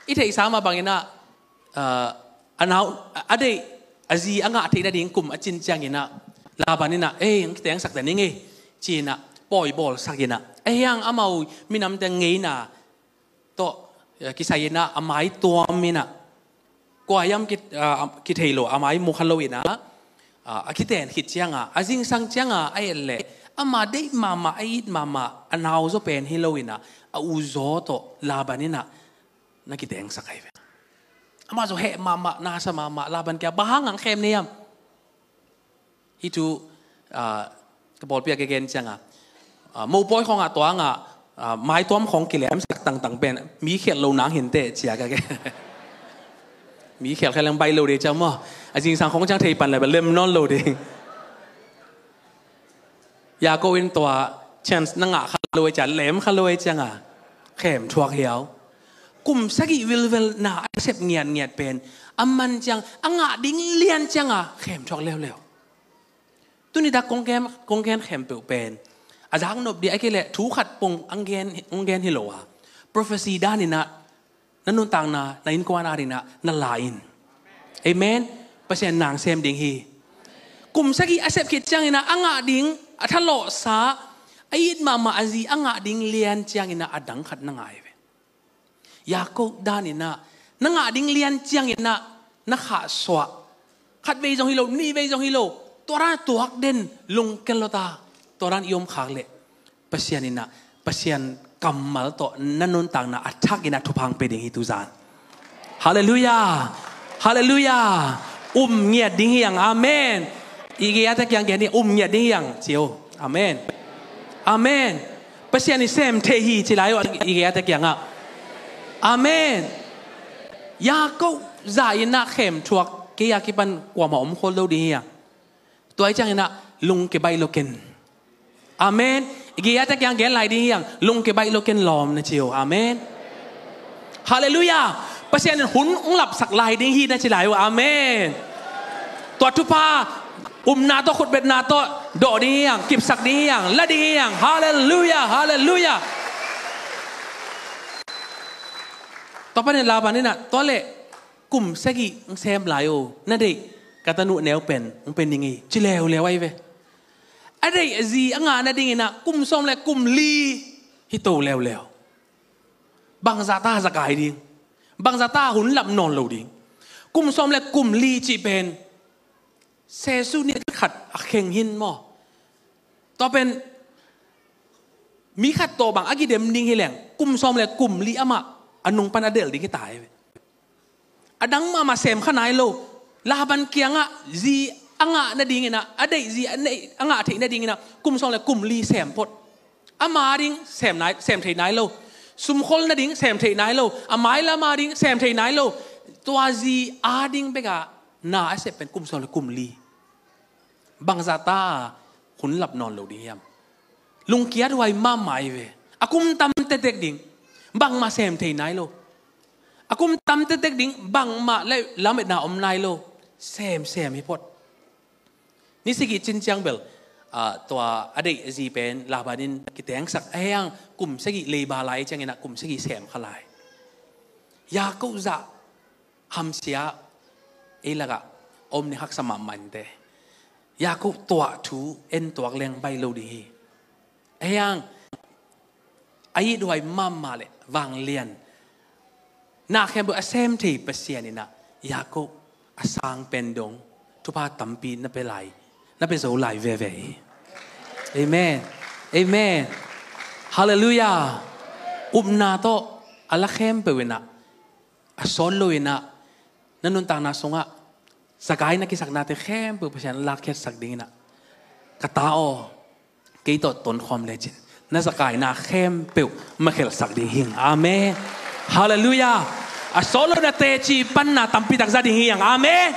i theihsa mah bangin ah, ah, a nau, a deih, a zi a ngah theih nading kum a cin ciangin ah, Laban in ah, "Ei, hong kitengsak ta ning ei," ci-in ah pawi bawlsak in ah, ahih hang amau minamte ngeina tawh, eh, kisai in ah, a mai tuam in ah, kua hiam ki, ah, kithei lo, a mai mu kha lo in ah, ah, a kiten khit ciangah, a zingsang ciangah a et leh, ama deih mahmah, a it mahmah a nauzaw pen hi lo in ah, a uzaw tawh Laban in ah na kitengsak ahi ve. Amah zong heh mahmah, na sa mahmah, Laban kiang, "Bang hang nang khem na hiam?" Hih thu, ah, ka pawlpi ah ka gen ciangah, ah, mopawi khawngah tuangah, ah, maituam khawng kilemsak tangtang pen mi khialh lo nang hi inteh, ci-a ka gen. Mi khialh kha leng baih lo ding ciang maw, a zingsang khawng ciang thei pan leh lem nawn lo ding. Jakob in tua chance na ngah kha lo ahih ciang, lem kha lo ahih ciangah khem thuak hiau. Kum sagih vilvel na a sep ngiatngiat pen a man ciang, a ngah ding lian ciangah khem thuak leuleu. Tuni tak kong gen, kong gen khempeuh pen a zaknop ding ahih kei leh thu khat pong hong gen, hong gen hi lo a, prophecy dan in ah na nuntakna, na innkuan adingin ah na la in. Amen. Pasian nang sem ding hi. Kum sagih a sep khit ciangin ah a ngah ding, a thalawhsa, a it mahmah a zi a ngah ding lian ciangin ah a dang khat na ngah hi ve. Jakob dan in ah na ngah ding lian ciangin ah na khahsuah. Khat vei zong hi lo, nih vei zong hi lo, tua dan a tuak den, lungkia lua ta, tua dan i om khak leh Pasian in ah, Pasian kammal tawh na nuntakna a thak in ah thupha hong pia ding hi tuzan. Halleluiah. Halleluiah. Um ngiat ding hi hang. Amen. I gei-a te kiang gen hi, um ngiat ding hi hang, ci o. Amen. Amen. Pasian i sem thei hi, ci lai o, i gei-a te kiangah. Amen. Jakob zah in ah khem thuak, kei a kipan kuamah om khol lo ding hi hang. Tua ahih ciangin ah lungkia baih lo ken. Amen. I gei-a te kiang gen lai ding hi hang, lungkia baih lo ken lawm, na ci o. Amen. Halleluiah. Pasian in hun hong lapsak lai ding hi, na ci lai o. Amen. Tua thupha upna tawh, khutbetna tawh dawh ding hi hang, kipsak ding hi hang, la ding hi hang. Halleluiah. Halleluiah. Tua panin Laban in ah, tua leh kum sagih hong sem lai o, na deih ka tanu neu pen hong pia ning ei, ci leuleu ahi ve. A deih a zi a ngah nadingin ah kum sawm le kum li hi to leuleu. Bangzah ta za kai ding? Bangzah ta hun lap nawn lo ding? Kum sawm le kum li cih pen sesu ni khat a kheng hi maw? Tua pen mi khat tawh bang a kidem ding hi leng, kum sawm le kum li amah a nung pan a delh ding hi ta hi ve. A dang mahmah sem kha nai lo. Laban kiangah zi a ngah nadingin ah, a deih zi a neih, a ngah theih nadingin ah kum sawm le kum li sem phot. Ama ding sem nai, sem thei nai lo. Sumkhol nading sem thei nai lo. A mailam a ding sem thei nai lo. Tua zi a ding bek a na a sep pen kum sawm le kum li. Bangzah ta hun lap nawn lo ding hiam? Lungkiat huai mahmah hi ve. A kum tam tektek ding, bangmah sem thei nai lo. A kum tam tektek ding, bangmah le lametna om nai lo. Semsem hi phot. Ni sagih cin ciang bel, ah, tua a deih a zi pen Laban in kitengsak a, hiang kum sagih leiba lai ciangin ah kum sagih sem kha lai. Jakob zah hamsia ei lakah om ni haksa mahmah inteh. Jakob tuah thu en tuak leng baih lo ding hi. A hiang a it huai mahmah le vanglian na khempeuh a sem thei Pasian in ah Jakob a sang pen dong thupha tampi na pia lai, na pia zo lai veve hi. Amen. Amen. Halleluiah. Upna tawh a la khempeuh in ah, a sawt lo in ah, na nuntakna sungah zakai na kisaknate khempeuh Pasian lakkhiatsak dingin ah, ka ta aw, kei tawh tonkhawm lecin na zakaina khempeuh makhelhsak ding hing. Amen. Halleluiah. A sawt lo na teci panna tampi tak za ding hi ang. Amen.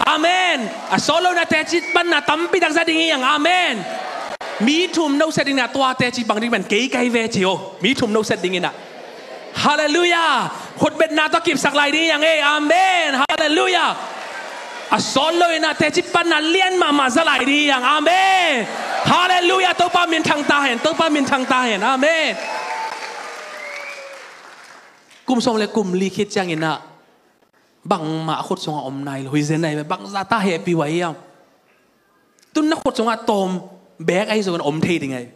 Amen. A sawt lo na teci panna tampi tak za ding hi ang. Amen. Mi thum no set ding na tua teci bang ding pen kei kai ve ci o. Mi thum no set dingin ah. Halleluiah. Khutbetna tawh kipsak lai ding hi ang ei. Amen. Halleluiah. A sawt lo in ah teci panna lian mahmah za lai ding hi ang. Amen. Halleluiah. Topa minthang ta hen. Topa minthang ta hen. Amen. Kum sawm le kum li khit ciangin ah bangmah a khut sungah om nai lo. Huizen nai ve. Bangzah ta hehpih huai hiam? Tun na khut sungah tawm bek ahi zongin om thei ding ahi.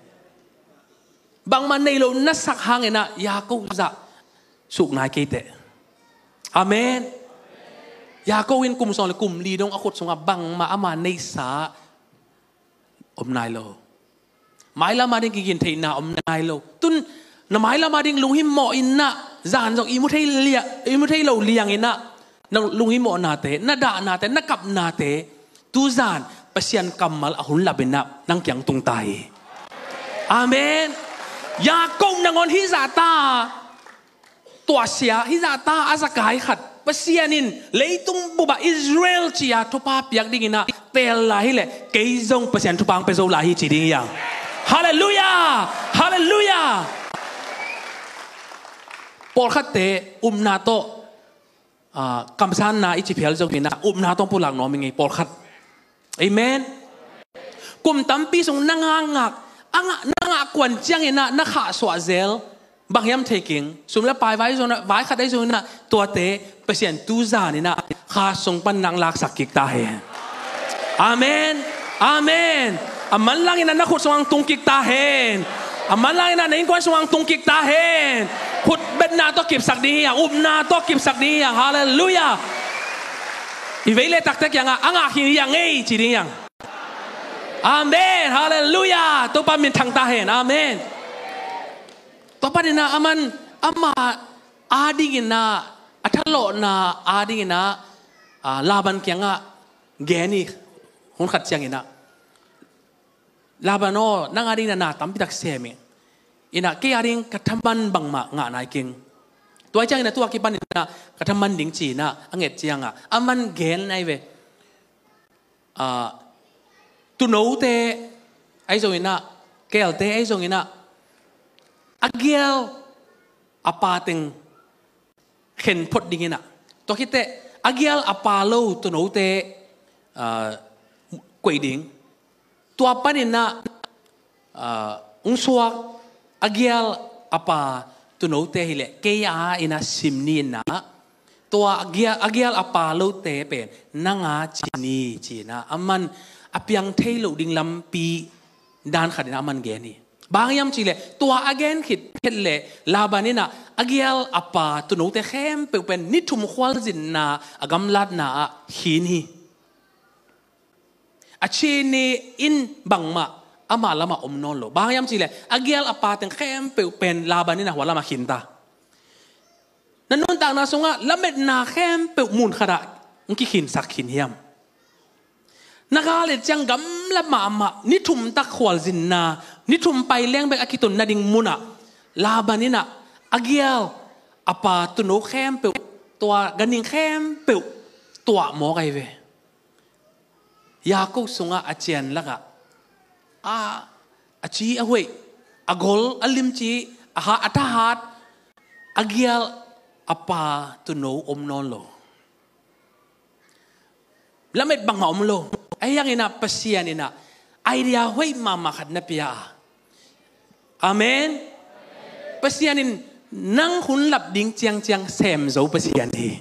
Bangmah nei lo na sak hangin ah Jakob zah suk nai kei teh. Amen. Jakob in kum sawm le kum li dong a khut sungah bangmah ama neisa om nai lo. Mailam a ding kigin theihna om nai lo. Tun na mailam a ding lunghimawh in ah zan zong i mu thei lia-, i mu thei lo liangin ah na lunghimawhnate, na dahnate, na kapnate, tuzan Pasian kammal a hun lap in ah nang kiang tung ta hi. Amen. Jakob nangawn hih zah ta tuahsia, hih zah ta a zakai khat Pasian in leitung bupah Israel ci-a thupha piak dingin ah teel lai hileh kei zong Pasian thupha ang pia zo lai hi ci ding hi ang. Halleluiah. Halleluiah. Pawlkhatte upna tawh, ah, kamsanna i ci phial zongin ah upna tawh pulak nuam i ngei pawlkhat. Amen. Kum tampi sung na ngakngak, a ngah, na ngah kuan ciangin ah na khahsuah zel bang hiam thei keng. Sum le pai vai zong ah, vai khat ahi zongin ah tuate Pasian tuzan in ah kha sung pan nang laksak kik ta hen. Amen. Amen. A manlangin ah na khut sungah tung kik ta hen. A manlangin ah na innkuan sungah tung kik ta hen. Khutbetna tawh kipsak ding hi ang, upna tawh kipsak ding hi ang. Halleluiah. I vei le takte kiangah a ngah khin hi ang ei ci ding hi ang. Amen. Halleluiah. Topa minthang ta hen. Amen. Tua panin ah aman ama adingin ah, a thalawhna adingin ah, ah, Laban kiangah gen hi. Hun khat ciangin ah, Laban aw, nang adingin ah na tampi tak sem ing. In ah kei ading ka thaman bangmah ngah nai keng. Tua ciangin ah tua kipanin ah ka thaman ding ci-in ah a nget ciangah aman gen ahi ve. Ah, tuunote ahi zongin ah, keelte ahi zongin ah, a gial a pa teng khen phot dingin ah, tua khit teh a gial a pa lo tuunote, ah, koih ding. Tua panin ah, ah, hong suak a gial a pa tuunote hileh kei a ina sim ni ina, tua a gial, a gial a pa lote pen nang a ci ni ci ina, aman a piang thei loh ding lampi dan khat ina aman gen hi. Bang hiam cihleh tua a gen khit phet leh Laban ina a gial a pa tuunote khempeuh pen ni thum khualzinna a gamlatna ah khin hi. A ci ni in bangmah ama lamah om nawn lo. Bang hiam cihleh a gial a pa teng khempeuh pen Laban ina hua lamah khinta. Na nuntakna sungah lametna khempeuh mun khatah hong kikhinsak khin hiam? Na gal et ciang gamla mahmah, ni thum tak khualzinna, ni thum pai leng bek a kiton nading munah Laban ina a gial a pa tuuno khempeuh, tua ganhing khempeuh tuah mawk ahi ve. Yakob sungah a cian lakah a, a ci a hoih, a gol a limci, a ha, a thahat, a gial a pa tuuno om nawn lo. Lamet bangmah om lo. Ahi hang ina Pasian ina idea hoih mahmah khat na pia a. Amen. Pasian in nang hun lap ding ciangciang sem zo Pasian hi.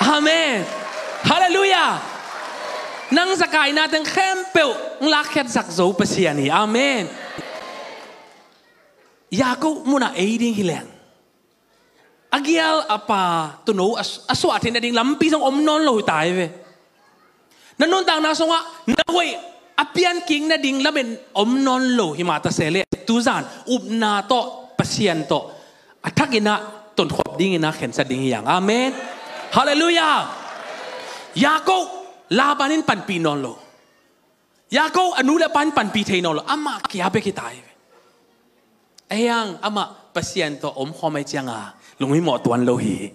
Amen. Halleluiah. Nang zakaina teng khempeuh hong lakkhiatsak zo Pasian hi. Amen. Yakob munah ei ding hileng a gial a pa tuuno a, a suah theih nading lampi zong om nawn lo hi ta hi ve. Na nuntakna sungah na hoih a piankik nading lamen om nawn lo hi mah ta se leh, tuzan upna tawh, Pasian tawh a thak ina tonkhop ding ina khensat ding hi hang. Amen. Halleluiah. Yakob, Laban in panpih nawn lo. Yakob a nu le a pa in panpih thei nawn lo. Amah kia bek hi ta hi ve. Ahi hang amah Pasian tawh omkhawm ahi cianga lunghimawh tuan lo hi.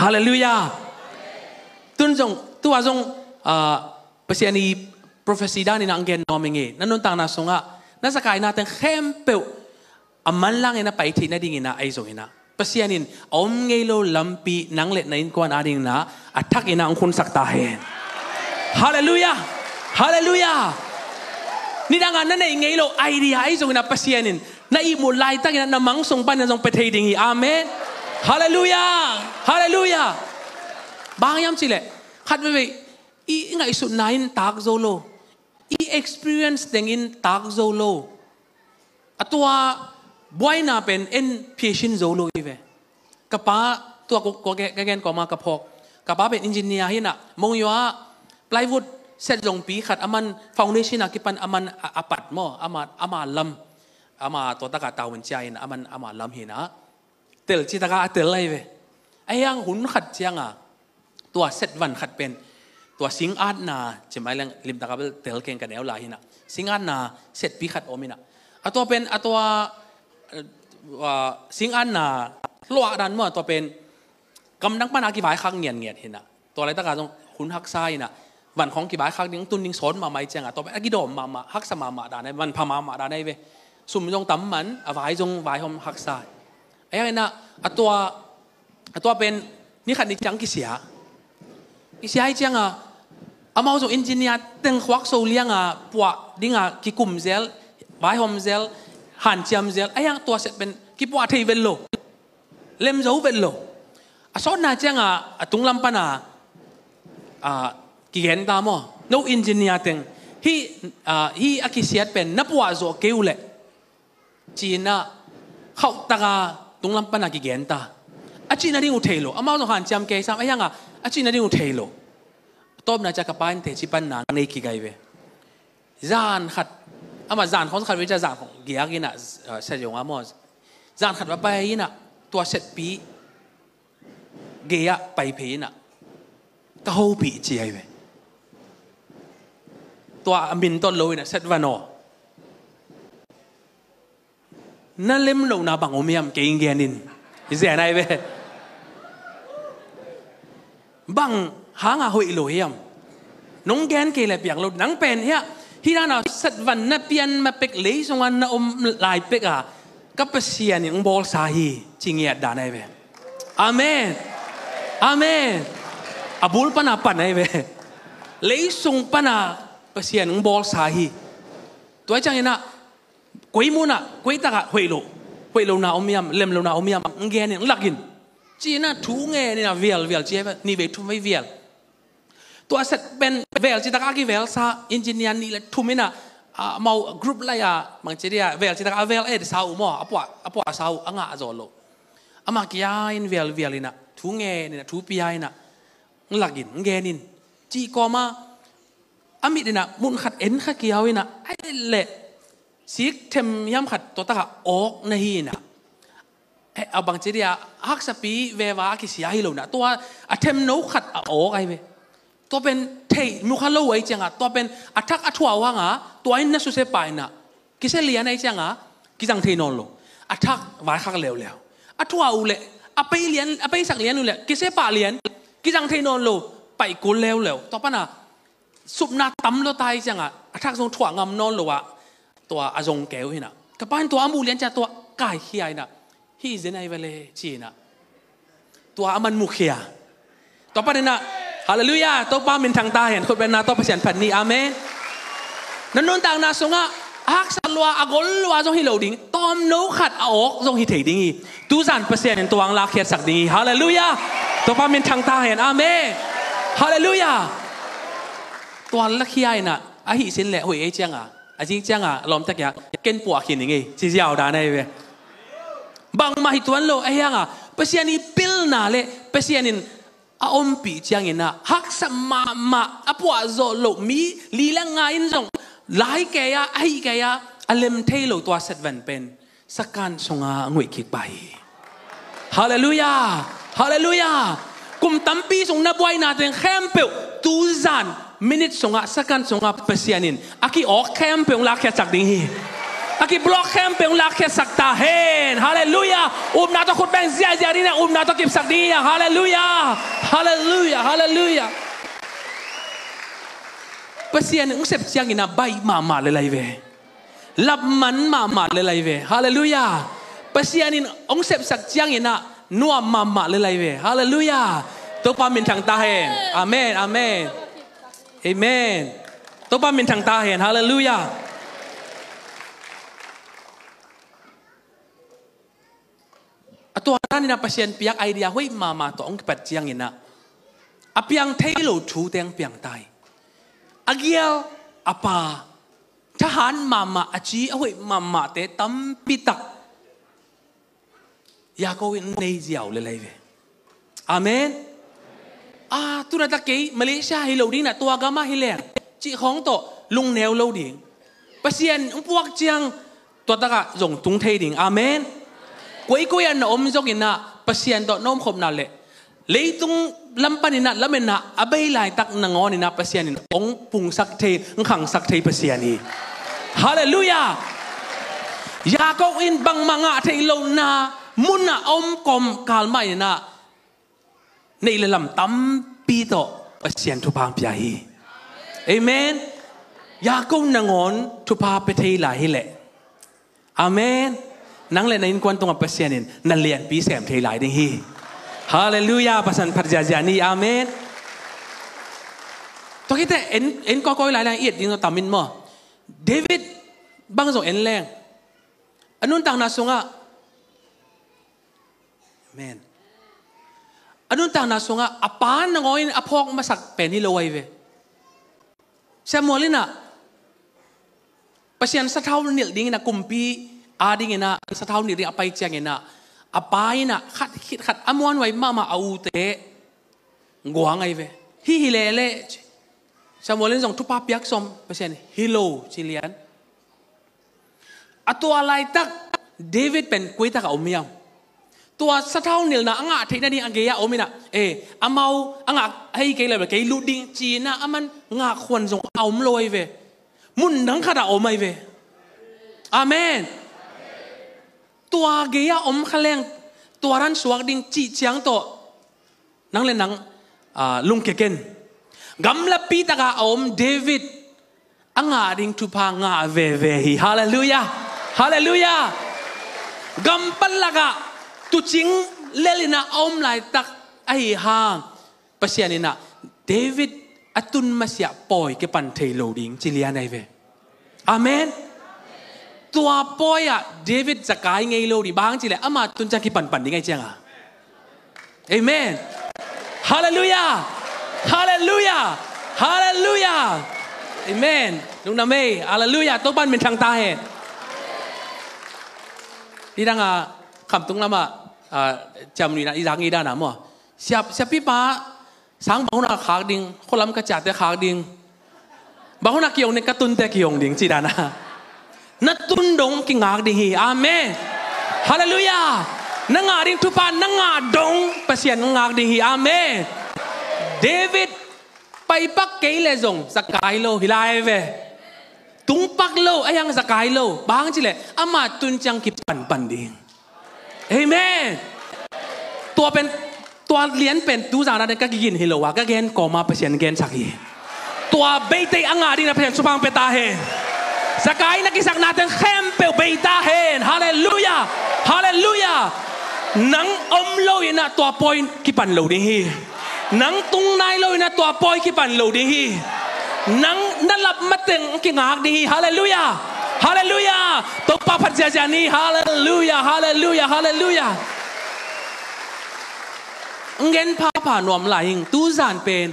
Halleluiah. Tun zong, tua zong, ah, Pasian i prophecy dan ina ang gen nuam ing e. Na nuntakna sungah na zakaina teng khempeuh a manlang ina pai theih nading ina ahi zong ina, Pasian in a om ngei lo lampi nang le na innkuan ading ina a thak ina hong khunsak ta hen. Halleluiah. Halleluiah. Nidanga na neih ngei lo idea ahi zong ina Pasian in na ihmut laitak ina na mang sung pan ina zong pia thei ding hi. Amen. Halleluiah. Halleluiah. Bang hiam cihleh khat veivei i, i ngaihsutna in tak zo lo, i experience teng in tak zo lo. A tua buaina pen en phiasin zo lo hi ve. Ka pa, tua ko, ko, ka gen kawma ka phawk. Ka pa pen engineer hi ina, Monywa plywood set zongpi khat aman foundation a kipan aman a, a pat maw, ama, ama lam, ama tua taka tauvin cia ina aman ama lam hi ina. Tel ci taka a tel ahi ve. Ahi hang hun khat cianga tua set van khat pen, tua sing atna, ci mai leng limtaka bel tel keng ka neu lai hi ina, sing atna setpi khat om ina, a tua pen, a tua, eh, ah, sing atna luah dan maw, a tua pen gamdang pana kivaikhak ngiatngiat hi ina. Tua laitaka zong hun haksa hi ina, van khawng kivaikhak ding tun ding sawn mahmah hi cianga tua pen a kidawm mahmah, haksa mahmah dan ahi, manpha mahmah dan ahi ve. Sum zong tam man, a vai zong vaihawm haksa. Ahi hang ina, a tua, a tua pen ni khat ni ciang kisia. Kisia hi cianga amau zong engineer teng khuak so lianga puah dinga kikum zel, vaihawm zel, hanciam zel. Ahi hang tua set pen kipuah thei vet lo, lem zo vet lo. A sawtna cianga a tunglam pana, ah, kigen ta maw, no engineer teng, hih, ah, hih a kisiat pen na puah zawh kei uh leh, ci ina khauhtaka tunglam pana kigen ta. A cih nading uh thei lo. Amau zong hanciam kei sam, ahi hanga a cih nading uh thei lo. Tawpna cia ka pa in teci panna nei kik ahi ve. Zan khat, ama zan khawng khat ve cia zan khawng giak ina, ah, set zong a maw, zan khat va pai ina tua setpi gei-ah pai phei ina ka hopih ci ahi ve. Tua a min tot lo ina set van aw. Na lem lohna bang om hiam kei ing gen in. I zen ahi ve. Bang hanga hoih lo hiam? Nong gen kei le piang lo. Nang pen hiah, hih dana set van na pian ma pek, lei sunga na om lai pek a, ka Pasian in hong bawlsa hi, ci ngiat dan ahi ve. Amen. Amen. A bul pana pan ahi ve. Lei sung pana Pasian hong bawlsa hi. Tua ciang ina, koi munah, koi takah hoih lo. hoih lona om hiam, lem lona om hiam, ng gen in, ng lak in. Ci-in ah thu ngen in ah vial vial ci, nih vei thum vei vial. Tua set pen vel citak a kivelsa engineer nih le thum in ah, ah, amau group lai a, bangci dia, vel citak a vel et sa uh maw, a puah, a puah sa uh, a ngah zawh loh. Amah kia in vial vial in ah thu ngen in ah thu pia in ah, ng lak in, ng gen in, cih kawm a, a mit in ah mun khat en kha kiau in ah, ai leh sik them hiam khat tua tak a awk na hi in ah. Eh, a bangci dia, haksapi veva a kisia hi lo in ah, tua a themno khat a awk ahi ve. Tua pen theih mu kha lo ahi ciang a, tua pen a thak a thuah uh hang a, tua in na suse pah in ah, kisia lian ahi ciang a, kizang thei nawn lo. A thak vaikhak leuleu. A thuah uh leh, a pei lian, a peisak lian uh leh, kisia pah lian, kizang thei nawn lo, paih kul leuleu. Tua pan a, supna tam lua ta ahi ciang a, a thak zong thuah ngam nawn lo a, tua a zong keu hi in ah. Ka pa in tua a muh lian ciang tua kaikhia in ah, hih zen ahi ve leh ci in ah, tua a man mukhia. Tua pan in ah, halleluiah, Topa minthang ta hen, khut beng na tawh Pasian phat ni, amen. Na nuntakna sungah a haksa lua, a gol lua zong hi lo ding, tawmno khat a awk zong hi thei ding hi. Tuzan Pasian in tua hong lakkhiatsak ding hi, halleluiah. Topa minthang ta hen, amen. Halleluiah. Tua lakhia in ah, ahi sin leh hoih ei ciang a, a zing ciang a lawmta kia, ken puah khin ing ei, ci ziau dan ahi ve. Bangmah hi tuan lo, ahi hang a Pasian i pilna le Pasian in a ompih ciang in ah, haksa mahmah, a puah zawh loh mi li le nga in zong, lai kei a, ahi kei a, a lem thei lo tua set van pen Sakan sungah a nguih kik pah hi. Halleluiah! Halleluiah! Kum tampi sung na buaina teng khempeuh, tuzan, minit sungah, sakan sungah Pasian in a ki-awk khempeuh hong lakkhiatsak ding hi. A ki-block khempeuh hong lakkhiatsak ta hen. Halleluiah! Upna tawh khut beng ziahziah ding hi a, upna tawh kipsak ding hi a. Halleluiah! Halleluiah! Halleluiah! Pasian hong sep ciang in ah baih mahmah lel ahi ve. Lapman mahmah lel ahi ve. Halleluiah. Pasian in hong sepsak ciang in ah nuam mahmah lel ahi ve. Halleluiah. Topa minthang ta hen. Amen, amen. Amen. Topa minthang ta hen. Halleluiah. A tua dan in ah Pasian piak idea hoih mahmah tawh hong kipat ciang in ah, a piang thei lo thu teng piang ta hi. A gial a pa, thahat mahmah, a ci a hoih mahmahte tampi tak Jacob in nei ziau lel ahi ve. Amen. A, tu-in ah ta kei Malaysia hi lo ding in ah, tua gam ah hi leng cih khawng tawh lungneu lo ding. Pasian hong puak ciang tua tak ah zong tung thei ding. Amen. Koikoi ah na om zong in ah Pasian tawh na omkhopna le leitung lam pan in ah lametna a bei laitak nangawn in ah Pasian in hong pungsak thei, hong khangsak thei Pasian hi. Halleluiah. Jacob in bangmah ngah theih lohna mun ah a om kawmkal mah in ah neih le lam tampi tawh Pasian thupha hong pia hi. Amen. Jacob nangawn thupha pia thei lai hi leh, amen, nang le na innkuan tungah Pasian in na lianpi sem thei lai ding hi. Halleluiah. Pasian phat ziahziah ni. Amen. Tua khit teh en, en kawikawi lai lai i et ding tawh tam in maw? David bang zong en leng, a nuntakna sungah, amen, a nuntakna sungah a pa nangawn in a phawk masak pen hi lo ahi ve. Samuel in ah Pasian sathau nilh ding in ah, kumpi a ding in ah sathau nilh ding a pai ciang in ah, a pa in ah khat khit khat a muanhuai mahmah a ute guang ahi ve. Hih hi leh leh, Samuel in zong thupha piak sawm, Pasian hi lo ci lian. A tua laitak David pen koi tak ah om hiam? Tua sathau nilhna a ngah theih nading a gei ah om in ah, eh, amau a ngah ahi kei leh kei lut ding ci-in ah a man ngah khuan zong a om lo ahi ve. Mun dang khat ah om ahi ve. Amen. Tua gei ah om kha leng, tua dan suak ding cih ciang tawh nang le nang, ah, lungkia ken. Gamlapi tak ah a om David a ngah ding thupha ngah veve hi. Halleluiah. Halleluiah. Gam pan lak ah tuucing lel in ah a om laitak ahi hang, Pasian in ah David a tun masiah pawi kipan thei lo ding ci lian ahi ve. Amen. Tua pawi ah David Zakai ngei lo ding, bang hang cih leh ama tun ciang kipanpan ding ahih ciangin. Amen. Halleluiah. Halleluiah. Halleluiah. Amen. Lungdam ei. Halleluiah. Topa'n minthang ta hen. Nidang a, Khamtung lam ah, ah, ciamnuih in ah i zak ngei dan a maw, siap, siapipa, sang bang hun a khak ding, khualam ka ciahte khak ding, bang hun a kihong ding, ka tunte kihong ding, cih dan a. Na tun dong kingak ding hi. Amen. Halleluiah. Na ngah ding thupha na ngah dong Pasian ngak ding hi. Amen. David paipak kei leh zong Zakai lo hi lai ve. Tungpak lo, ahih hang Zakai lo. Bang hang cih leh ama tun ciang kipanpan ding. Amen. Tua pen, tua lian pen tu zan a ding ka kigin hi lo a, ka gen kawm a Pasian gensak hi. Tua beite a ngah ding na Pasian thupha hong pia ta hen. Zakai na kisakna teng khempeuh bei ta hen. Halleluiah. Halleluiah. Nang om lo in ah tua pawi kipan lo ding hi. Nang tung nai lo in ah tua pawi kipan lo ding hi. Nang na lap mateng kingak ding hi. Halleluiah. Halleluiah. Topa phat ziazia ni. Halleluiah. Halleluiah. Halleluiah. Ngen phapha nuam lai ing, tu zan pen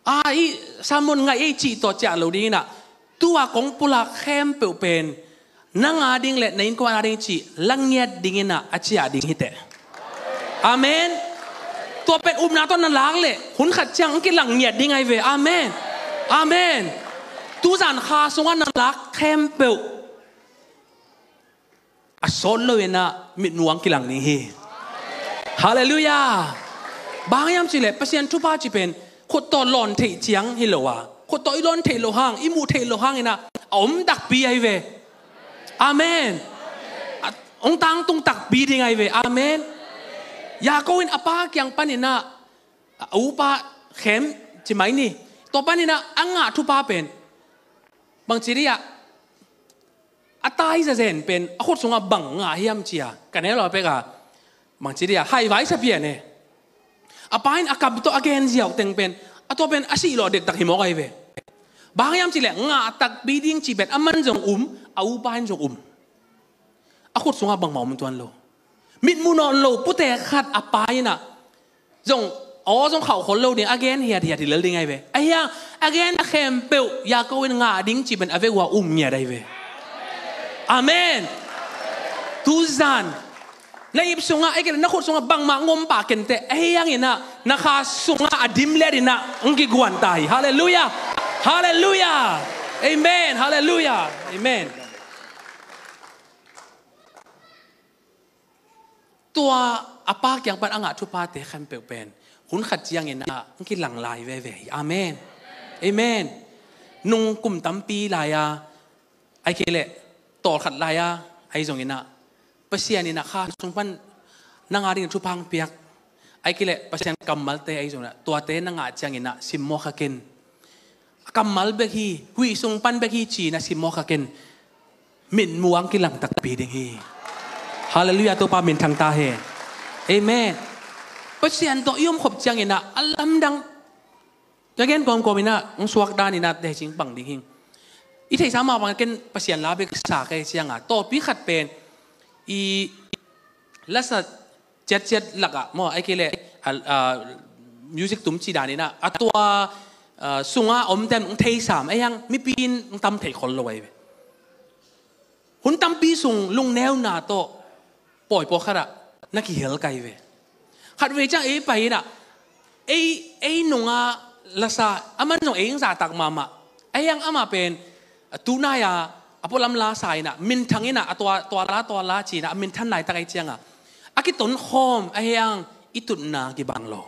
a, i sermon ngaih ei cih tawh ciah lo ding in ah, tu a kong pulak khempeuh pen nang a ding leh na innkuan a ding cih lang ngiat ding in ah a ciah ding hi teh. Amen. Tua pen upna tawh na lak leh hun khat ciang hong kilang ngiat ding ahi ve. Amen. Amen. Tu zan kha sungah na lak khempeuh a sawt lo in ah mitmuang kilang ding hi. Halleluiah. Bang hiam cih leh Pasian thupha cih pen khut tawh lawn theih ciang hi lo a, khut tawh i lawn theih loh hang, i muh theih loh hang in ah a om takpi ahi ve. Amen. A, hong tangtung takpi ding ahi ve. Amen. Jakob in a pa kiang pan in ah a upa khem ci mai ni. Tua pan in ah a ngah thupha pen bangci dih ah, a tai zazen pen a khut sungah bang ngah hiam ci a, ka neu lo pek a, bangci dih ah, haivai sa pian e. A pa in a kap tawh a gen ziau teng pen, a tua pen a sih lawh dektak hi mawk ahi ve. Bang hiam cih leh ngah takpi ding cih pen aman zong um, a upa in zong um. A khut sungah bangmah om tuan lo. Mitmuh nawn lo pute khat a pa in ah zong, aw zong khauh khol lo ding, a gen hiathiat hi lel ding ahi ve. Ahih hang a gen a khempeuh Jakob in ngah ding cih pen a vek uh a um ngiat ahi ve. Amen. Tu zan na ip sungah, ahih kei leh na khut sungah bangmah ngom pah ken teh, ahih hang in ah na kha sungah a dim liat in ah hong kiguan ta hi. Halleluiah. Halleluiah. Amen. Halleluiah. Amen. Tua a pa kiang pan a ngah thuphate khempeuh pen hun khat ciangin ah hong kilang lai veve hi. Amen. Amen. Nung kum tampi lai-a, ahih kei leh tawlkhat lai-a, ahi zongin ah Pasian in ah kha sung pan nang a ding thupha hong piak, ahih kei leh Pasian kammalte ahi zongin ah tuate na ngah ciangin ah simmawh kha ken. A kammal bek hi, huih sung pan bek hi ci-in a simmawh kha ken. Mitmuang kilang takpi ding hi. Halleluiah, Topa minthang ta hen. Amen. Pasian tawh i om khop ciangin ah a lamdang, ka gen kawmkawm in ah hong suak dan in ah teci pang ding hi. I theihsa mah bang ken Pasian la bek sa ka hih ciangin tawlpi khat pen i lasa ciatciat lakah maw, ahih kei leh a, a, music tum cih dan in ah a tua, a, sungah omte in hong theisam, ahih hang mipi in hong tam thei khol lo ahi ve. Hun tampi sung lungneuna tawh pawi pawlkhat ah na kihel ka hi ve. Khatvei ciang ei pai in ah ei, ei nung a lasa, aman zong ei hong zahtak mahmah, ahih hang amah pen a tunai a, a pualam la sa in ah minthang in ah a tua, tua la, tua la ci-in ah a minthan laitak ahih ciangin a kiton khawm ahih hang i tutna kibang lo.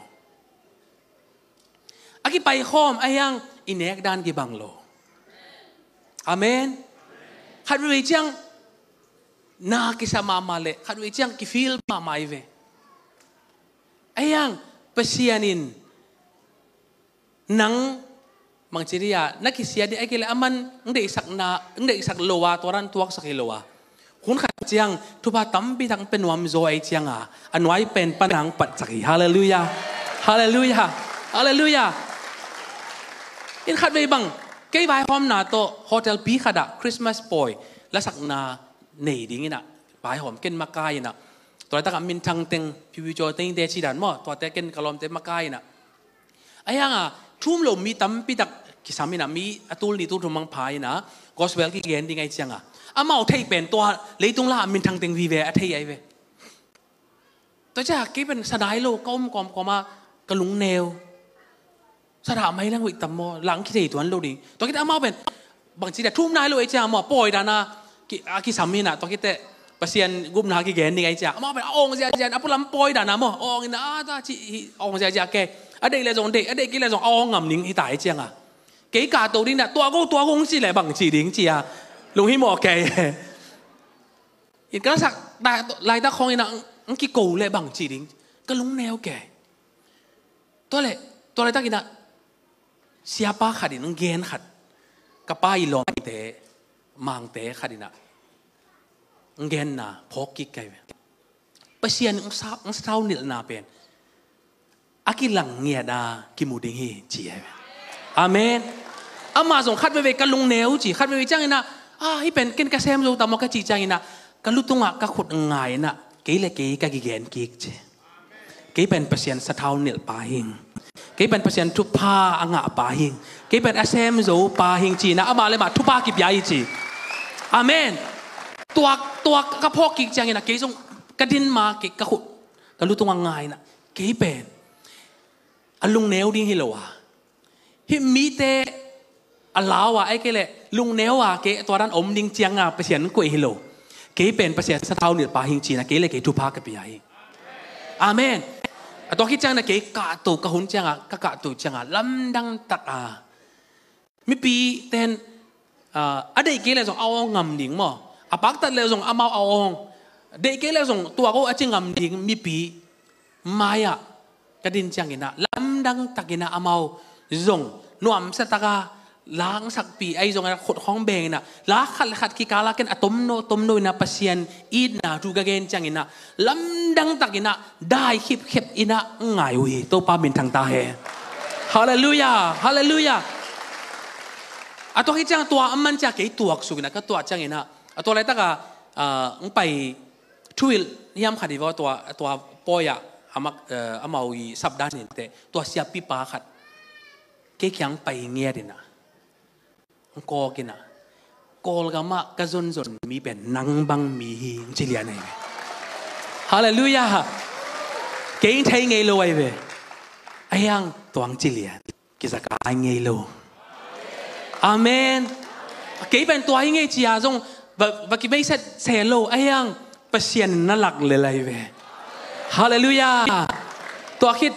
A kipai khawm ahih hang i nek dan kibang lo. Amen. Khatvei ciang na kisa mahmah leh khatvei ciang kifeel mahmah hi ve. Ahih hang Pasian in nang bangci dih a, na kisia dih ahih kei leh aman hong deihsakna, hong deihsak lo a, tua dan tuaksak hi lo a, hun khat ciang thupha tampi tak hong pia nuam zaw ahih ciangin a nuai pen pan hong patsak hi. Halleluiah. Halleluiah. Halleluiah. In khatvei bang Kei vaihawmna tawh hotel pi khatah Christmas pawi lasakna nei dinginah vaihawm, ken makai inah. Tua laitakah minthang teng pipicaw tengte cidan maw, tuate ken ka lawmte makai inah. Ahi hanga thu um lo mi tampitak kisam inah, mi a tul nih tul thum mang pha inah gospel kigen ding ahi cianga, amau theih pen tua leitung la minthang teng vive a thei ahi ve. Tua ciah kei pen sa dai lo, ka om kawmkawma ka lungneu. Sa dah mai lang wik tam maw, lang kithei tuan lo ding. Tua khit amau pen bangci dia thum nai lo ei ciang maw, pawi dana a kisam hinah, tua khit teh Pasian gupna kigen ding ei ciang amau pen a awng ziahziah, a pulam pawi dana maw, a awng inah a ta ci hi, a awng ziahziah kei. A deih le zong deih, a deih kei le zong a awng ngam ding hita ei cianga, kei kahto ding dah, tua go tua go hong ci le bangci ding cia lunghimawh kei. In ka lasak laitak khawng inah ang kiko le bangci ding, ka lungneu kei. Tua le tua laitak inah siapa khat in ang gen khat, ka pa i lawmte mangte khat inah ang genna phawk kik kai ve. Pasian ang sa- ang sathau nilhna pen a kilang ngiat a kimu ding hi ci ahi ve. Amen. Amah zong khat veve ka lungneu ci, khat veve cianginah a hi pen ken ka sem zo tam maw ka ci cianginah ka lutungah ka khut ngai inah kei le kei ka kigen kik ci. Kei pen Pasian sathau nilh pa hing. Kei pen Pasian thupha a ngah pa hing. Kei pen a sem zo pa hing ci inah amah le mah thupha kipia hi ci. Amen. Tuak tuak ka phawk kik ciangin ah kei zong ka din ma kei ka khut ka lutung a ngai inah kei pen a lungneu ding hi lo a, hih mite a lau a, ei kei leh lungneu a kei tua dan om ding cianga Pasian koih hi lo. Kei pen Pasian sathau nilh pa hing cina kei le kei thupha ka pia hi. Amen. A tua khit ciangin ah kei kahto ka hun cianga ka kahto cianga lamdang tak a mipi ten a deih kei le zong a awng ngam ding maw, a paktat le zong amau a awng deih kei le zong tua ko a ci ngam ding mipi mai-ah ka din cianginah lamdang takinah amau zong nuamsa taka langsakpi ahi zongah khut khawng benginah la khat le khat kikala ken a tomno tomno inah Pasian itna thu ka gen cianginah lamdang takinah dai khipkhep inah ngai uh hi. Topa minthang ta he. Halleluia, halleluia. A tua khit ciang tua a man ciang kei tuak sukinah ka tuah cianginah a tua laitaka ang pai thuhilh hiam khat hi vaw, tua, tua pawi-ah amau i sapdan inteh tua siapipa khat kei kiang pai ngiat inah ang kawk inah Kawlgamah ka zonzon mi pen nang bang mi hi ang ci lian ahi ve. Halleluia. Kei ang thei ngei lo ahi ve. Ahiang tuang ci lian. Kizakai ngei lo. Amen. Kei pen tua hi ngei cia zong va, va kibeiset se lo ahiang Pasian in na lak le lai ve. Halleluia. Tua khit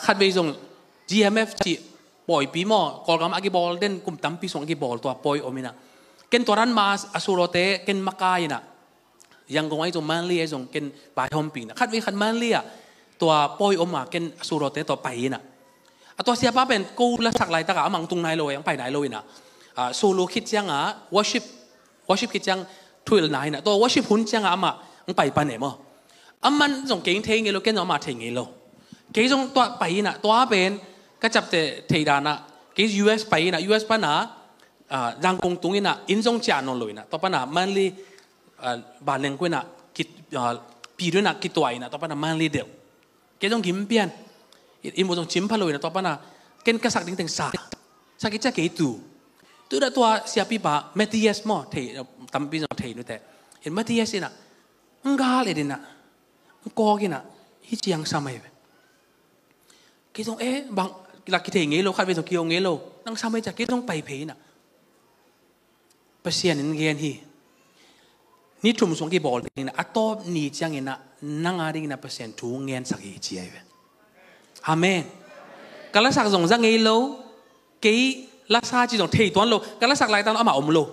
khatvei zong G M F cih pawipi maw, Kawlgam a kibawl den kum tampi sung a kibawl tua pawi om inah ken tua dan ma a sulote ken maka inah Yangon ahi zong Manli ahi zong ken vaihawmpi inah khatvei khat Manli ah tua pawi om a ken a sulote tua pai inah a tua siapa pen ko lasak laitaka amah ang tung nai lo, ang pai nai lo inah solo khit cianga worship, worship khit ciang thuhilhna inah tua worship hun cianga amah ang pai pan e maw. Aman zong kei ang thei ngei lo, ken zong amah thei ngei lo. Kei zong tua pai inah tua pen ka capte thei danah kei U S pai inah U S pana Zangkong tung inah inn zong ciah nawn lo inah tua pana Manli vanleng ko inah pi do inah kituah inah tua pana Manli delh. Kei zong gim pian. Inn mu zong cim pha lo inah tua pana ken ka sak ding teng sa, sa kei cia kei tu. Tu dah tua siapipa Matthias maw, thei tampi zong thei nute in Matthias inah ang gal et inah ang kawk inah hi ciang sa mai ve. Kei zong e bang lak kithei ngei lo, khatvei zong kihong ngei lo, nang sa mai cia kei zong pai phei inah Pasian in gen hi. Ni thum sung kibawl dingin a tawp ni cianginah nanga dingin a Pasian thu ngensak hi ci ahi ve. Amen. Ka lasak zong za ngei lo, kei lasa ci zong thei tuan lo, ka lasak laitan amah om lo.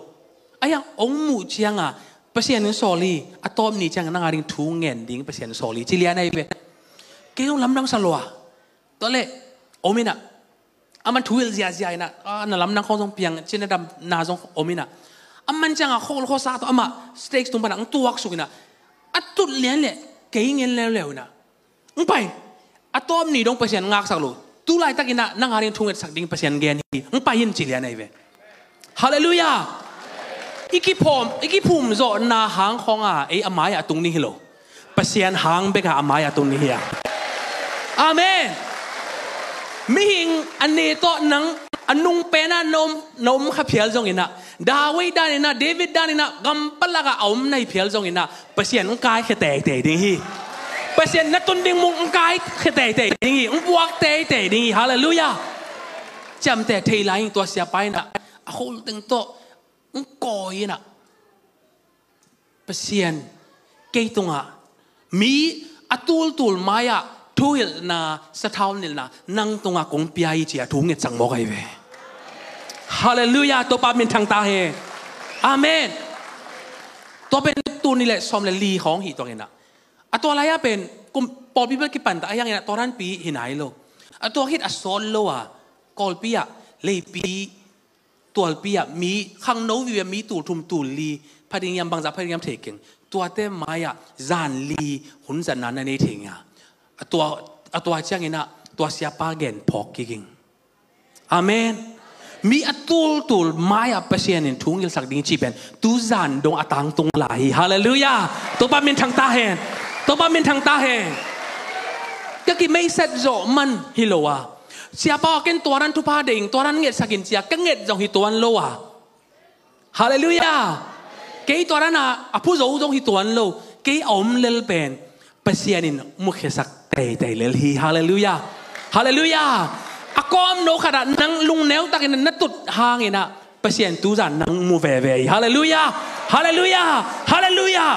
Ahiang ong muh cianga Pasian in sawl hi, a tawp ni cianga nanga ding thu ngen ding Pasian in sawl hi ci lian ahi ve. Kei zong lamdang sa lua. Tua le om inah aman thuhilh ziahziah inah na lamdang khawng zong piang cina damna zong om inah aman cianga khol khawsa tawh amah stage tung panah ang tuaksuk inah a tut lian le kei ngen leuleu inah ang pai. A tawp ni dong Pasian ngaksak lo. tu laitakin ah nang ading thu ngetsak ding Pasian gen hi. Hong pai in ci lian ahi ve. Halleluiah. I kiphum, i kiphum zawhna hang khawng a ei a mai-ah a tung ding hi lo. Pasian hang bekah a mai-ah a tung ding hi a. Amen. Mihing a ne tawh nang a nung penah na om, na om kha phial zongin ah, David danin ah, David danin ah, gam palakah a om na hi phial zongin ah, Pasian hong kaikhia teitei ding hi. Pasian na tun ding mun hong kaikhia teitei ding hi. Hong puak teitei ding hi. Halleluiah. Ciamteh thei lai in tua siapa in ah a khulteng tawh hong kawi in ah, Pasian, kei tungah mi a tultul mai-ah thuhilhna, sathau nilhna nang tungah kong pia hi ci-a thu ngetsak mawk ahi ve. Halleluiah. Topa minthang ta hen. Amen. Tua pen tul nih le sawm le li khawng hi tuangin ah, a tua lai-ah pen kum pawlpi bel kipanta a hiangin ah tua ranpi hi nai lo. A tua khit a sawt lo a, Kawlpi ah, leipi, tualpi ah mi khangno vive, mi tul thum tul li pha ding hiam, bangzah pha ding hiam thei keng. Tuate mai-ah zan li hun zatna na nei thei ing a. A tua, a tua ciangin ah tua siapa gen phawk kik ing. Amen. Mi a tultul mai-ah Pasian in thu ngilsak ding cih pen tu zan dong a tangtung lai hi. Halleluiah. Topa minthang ta hen. Topa minthang ta hen. Ka kimeisat zawh man hi lo a, siapa aw, ken tua dan thupha deih ing, tua dan ngetsak in ci-a ka nget zong hi tuan lo a. Halleluiah. Kei tua dan a, a phu zo zong hi tuan lo. Kei a om lel pen Pasian in mukhiasak teitei lel hi. Halleluiah. Halleluiah. A kawmno khatah nang lungneu takin na tut hangin ah Pasian tu zan nang mu veve hi. Halleluiah. Halleluiah. Halleluiah.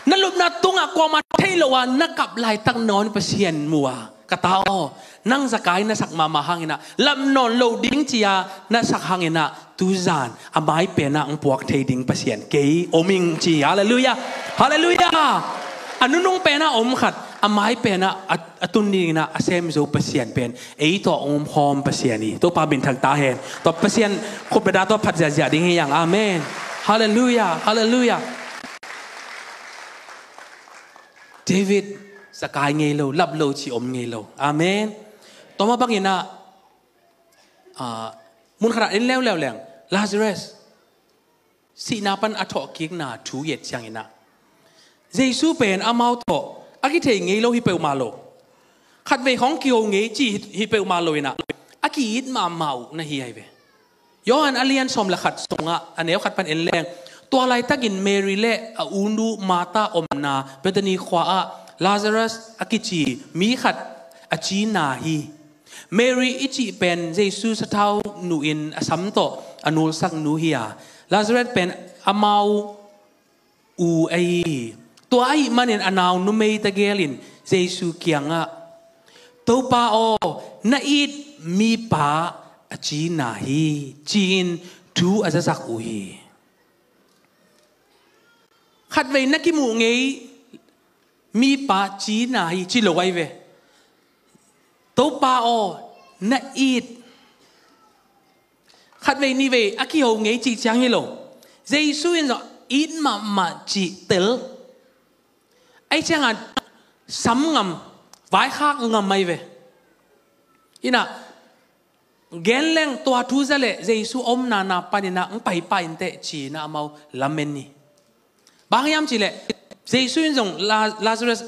Na lupna tungah kuamah thei lo a na kap laitak nawn Pasian mu a, ka ta aw, nang Zakai na sak mahmah hangin ah, lap nawn lo ding ci-a na sak hangin ah, tu zan a mai penah hong puak thei ding Pasian kei om ing ci. Halleluiah. Halleluiah. A nunung penah om khat, a mai penah a, a tun dingin ah a sem zo Pasian pen ei tawh hong om khawm Pasian hi. Topa minthang ta hen. Tua Pasian khutbetda tua phat ziahziah ding hi hang. Amen. Halleluiah. Halleluiah. David, Zakai ngei lo, lap lo ci om ngei lo. Amen. Tua mah bangin ah, ah, mun khatah en leuleu leng, Lazarus sihna pan a thawhkikna thu i et ciangin ah, Jesu pen amau tawh a kithei ngei lo hi peuhmah lo. Khatvei khawng kiho ngei ci hi, hi peuhmah lo in ah, a ki-it mahmah uh na hi ahi ve. Johan a lian sawm le khat sungah a neu khat pan en leng, tua laitakin Mary le a unu Martha omna Bethany khua-ah Lazarus a kici mi khat a cina hi. Mary i cih pen Jesu sathau nuh in a sam tawh a nulsak nu hi a, Lazarus pen amau u ahi hi. Tua ahih manin a nau numei tegel in Jesu kiangah, "Topa aw, na it mipa a cina hi," ci-in thu a zasak uh hi. Khatvei na kimuh ngei mipa cina hi ci lo ahi ve. "Topa aw, na it." Khatvei nihvei a kiho ngei cih ciang hi lo. Jesu in zong it mahmah cih tel. Ahi ciangah sam ngam, vaikhak ngam ahi ve. Inah, gen leng tua thu za leh Jesu omna na paninah hong paipai inteh ci-inah amau lamen hi. Bang hiam cihleh, Jesu in zong La-, Lazarus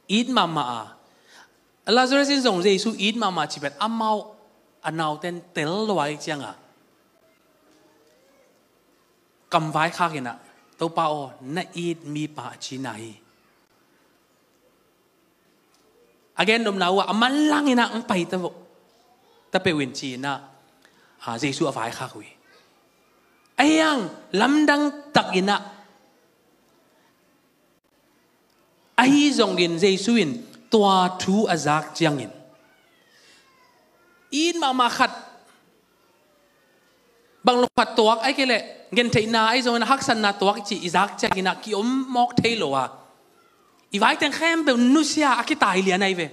it mahmah a, Lazarus in zong Jesu it mahmah cih pen amau a naute'n tel lo a, ahi ciangah kam vaikhak inah, "Topa aw, na it mipa a cina hi." A gen nopna uh ah a manlang inah hong pai ta vo, ta peuh in ci-inah, ah, Jesu a vaikhak uh hi. Ahi hang lamdang tak inah, ahi zongin Jesu in tua thu a zak ciangin, it mahmah khat, bang lo khat tuak, ahih kei leh gentheihna ahi zongin a haksatna tuak i cih i zak cianginah ki-om mawk thei lo a, i vaiteng khempeuh nusia a kitai lian ahi ve.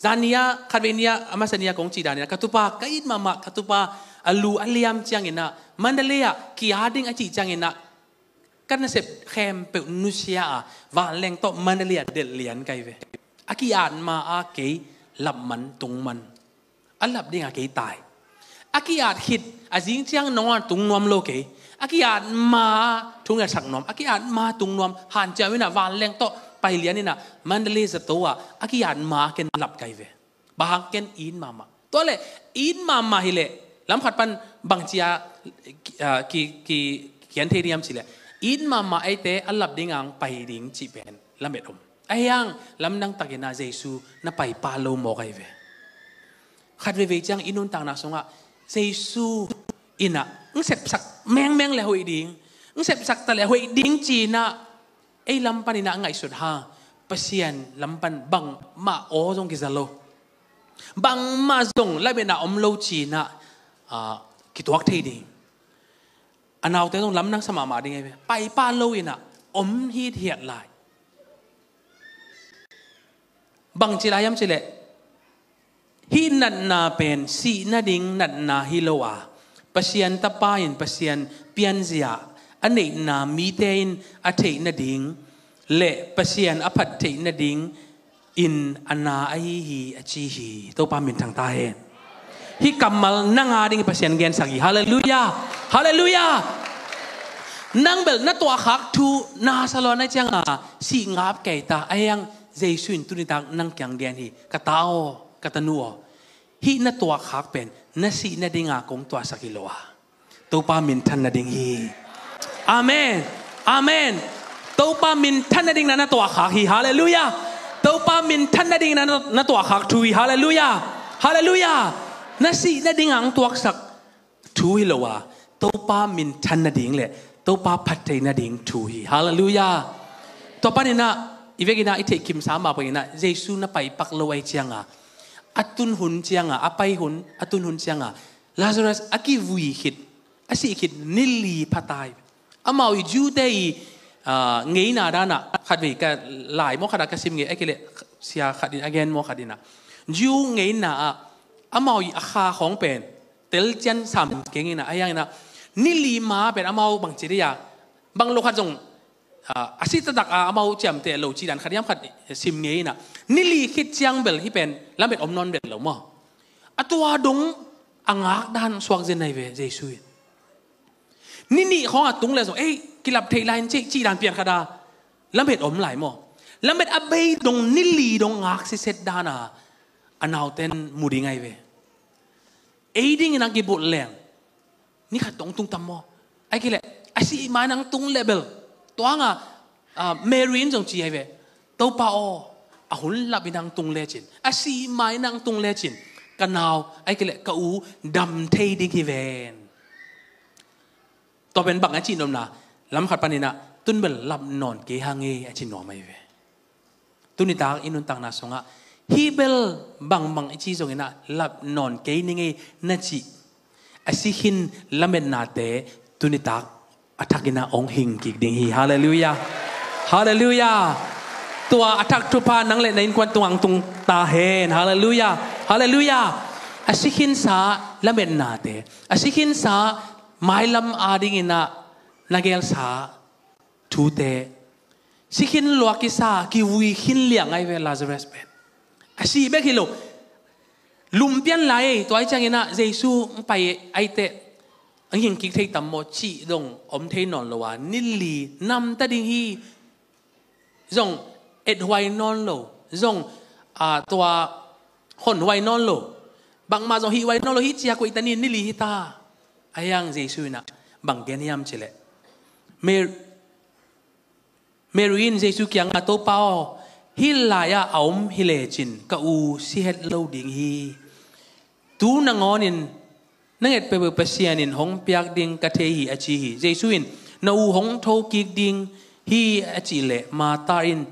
Zan ni-ah, khatvei ni-ah, a masa ni-ah kong cih daninah, ka tupa, ka it mahmah ka tupa a lu a liam cianginah, Mandalay ah ki-at ding a cih cianginah, ka nasep khempeuh nusia a, vanleng tawh Mandalay ah delh lian ka hi ve. A ki-at ma-a kei lap man, tung man. A lap dingah kei tai. A ki-at khit, a zing ciang nong a tung nuam lo kei. A ki-at ma, thungetsak nuam. A ki-at ma tung nuam. Hanciam inah vanleng tawh pailian inah Mandalay zato ah a ki-at ma ken lap kai ve. Bang hang ken it mahmah. Tua leh it mahmah hileh lamkhat pan bangci a, ah, ki, ki, kian thei diam cileh, it mahmah eite a lap ding ang pai ding cih pen lamet om. Ahi hang lamdang takinah Jesu na paipah lo mawk ahi ve. Khat veivei ciang i nuntakna sungah Jesu inah ng sepsak mengmeng le hoih ding, ng sepsak ta le hoih ding cinah ei lam paninah ngaihsut hang Pasian lam pan bangmah aw zong kiza lo. Bangmah zong lametna om lo cinah, ah, kituak thei ding. A naute zong lamdang sa mahmah ding ahi ve. Paipah lo inah om hithiat lai. Bangci lai hiam cileh, hih natna pen sih nading natna hi lo a, Pasian Tapa in Pasian pianzia a neihna mite in a theih nading le Pasian a phat theih nading in a na ahi hi, a ci hi. Topa minthang ta hen. Hih kammal nang a ding Pasian gensak hi. Halleluiah. Halleluiah. Nang bel na tuahkhak thu na sa lo a, na cianga sih ngap kei ta. Ahi hang Jesu in tunitak nang kiang gen hi. Ka ta aw, ka tanu aw, hih na tuahkhak pen na sih nadinga kong tuahsak hi lo a, Topa minthan nading hi. Amen. Amen. Topa minthan nading na na tuahkhak hi. Halleluiah. Topa minthan nading na na tuahkhak thu hi. Halleluiah. Halleluiah. Na sih nading ang tuaksak thu hi lo a, Topa minthan nading le Topa phatthei nading thu hi. Halleluiah. Tua paninah i vekinah i theihkimsa mah paninah Jesu na paipak lo ahi cianga, a tun hun cianga, a pai hun, a tun hun cianga Lazarus a kivui khit, a sih khit ni li pha tai. Amau i Jew-te i, ah, ngeina danah khatvei ka lai maw khatah ka sim ngei, a kileh sia khat in a gen maw khat inah Jew ngeina ah amau i a kha khawng pen telcian sam keng inah, ahi hanginah ni li ma pen amau bangci dih a, bang lo khat zong, ah, a sih taktak a amau ciamteh lo cidan khat hiam khat sim ngei inah ni li khit ciang bel hih pen lamet om nawn bel lo maw. A tua dong a ngak dan suak zen ahi ve Jesu in. Ni nih khawng a tung le zong ei kilap theih lai in cih, cih dan pian khat a lamet om lai maw. Lamet a bei dong ni li dong ngak siset dan a a nauten mu ding ahi ve. Ei dingin a kibulh leng ni khat tong tung tam maw. Ahi kileh a sih ma in ang tung leh bel tua hanga, ah, Mary in zong ci ahi ve. Topa aw, a hun lap in ang tung lecin, a sih ma in ang tung lecin ka nau, ahi kileh ka u dam thei ding hi ven. Tua pen bang a cih nopna, lamkhat paninah tun bel lap nawn kei hang e a ci nuam ahi ve. Tunitak i nuntakna sungah hih bel bangbang i ci zonginah lap nawn kei ning e na cih a si khin lametnate tunitak a thakinah hong hing kik ding hi. Halleluiah. Halleluiah. Tua a thak thupha nang le na innkuan tungah ang tung ta hen. Halleluiah. Halleluiah. A si khinsa lametnate, a si khinsa mailam adinginah na gelsa thute, si khin lua kisa, kivui khin liang ahi ve Lazarus pen. A sih bek hi lo, lum pian lai. Tua ahi cianginah Jesu hong pai aiteh ang hing kik thei tam maw cih dong om thei nawn lo a, ni li namta ding hi. Zong ethuai nawn lo, zong, ah, tua honhuai nawn lo, bangmah zong hihhuai nawn lo, hih cia koih ta ni, ni li hi ta. Ahi hang Jesu inah bang gen hiam cileh, Mar- Mary in Jesu kiangah, Topa aw, hih lai-ah a om hi lecin ka u si het lo ding hi. Tu nangawnin na nget peuhpeuh Pasian in hong piak ding ka thei hi, a ci hi. Jesu in, na u hong thokik ding hi, a cih leh Martha in,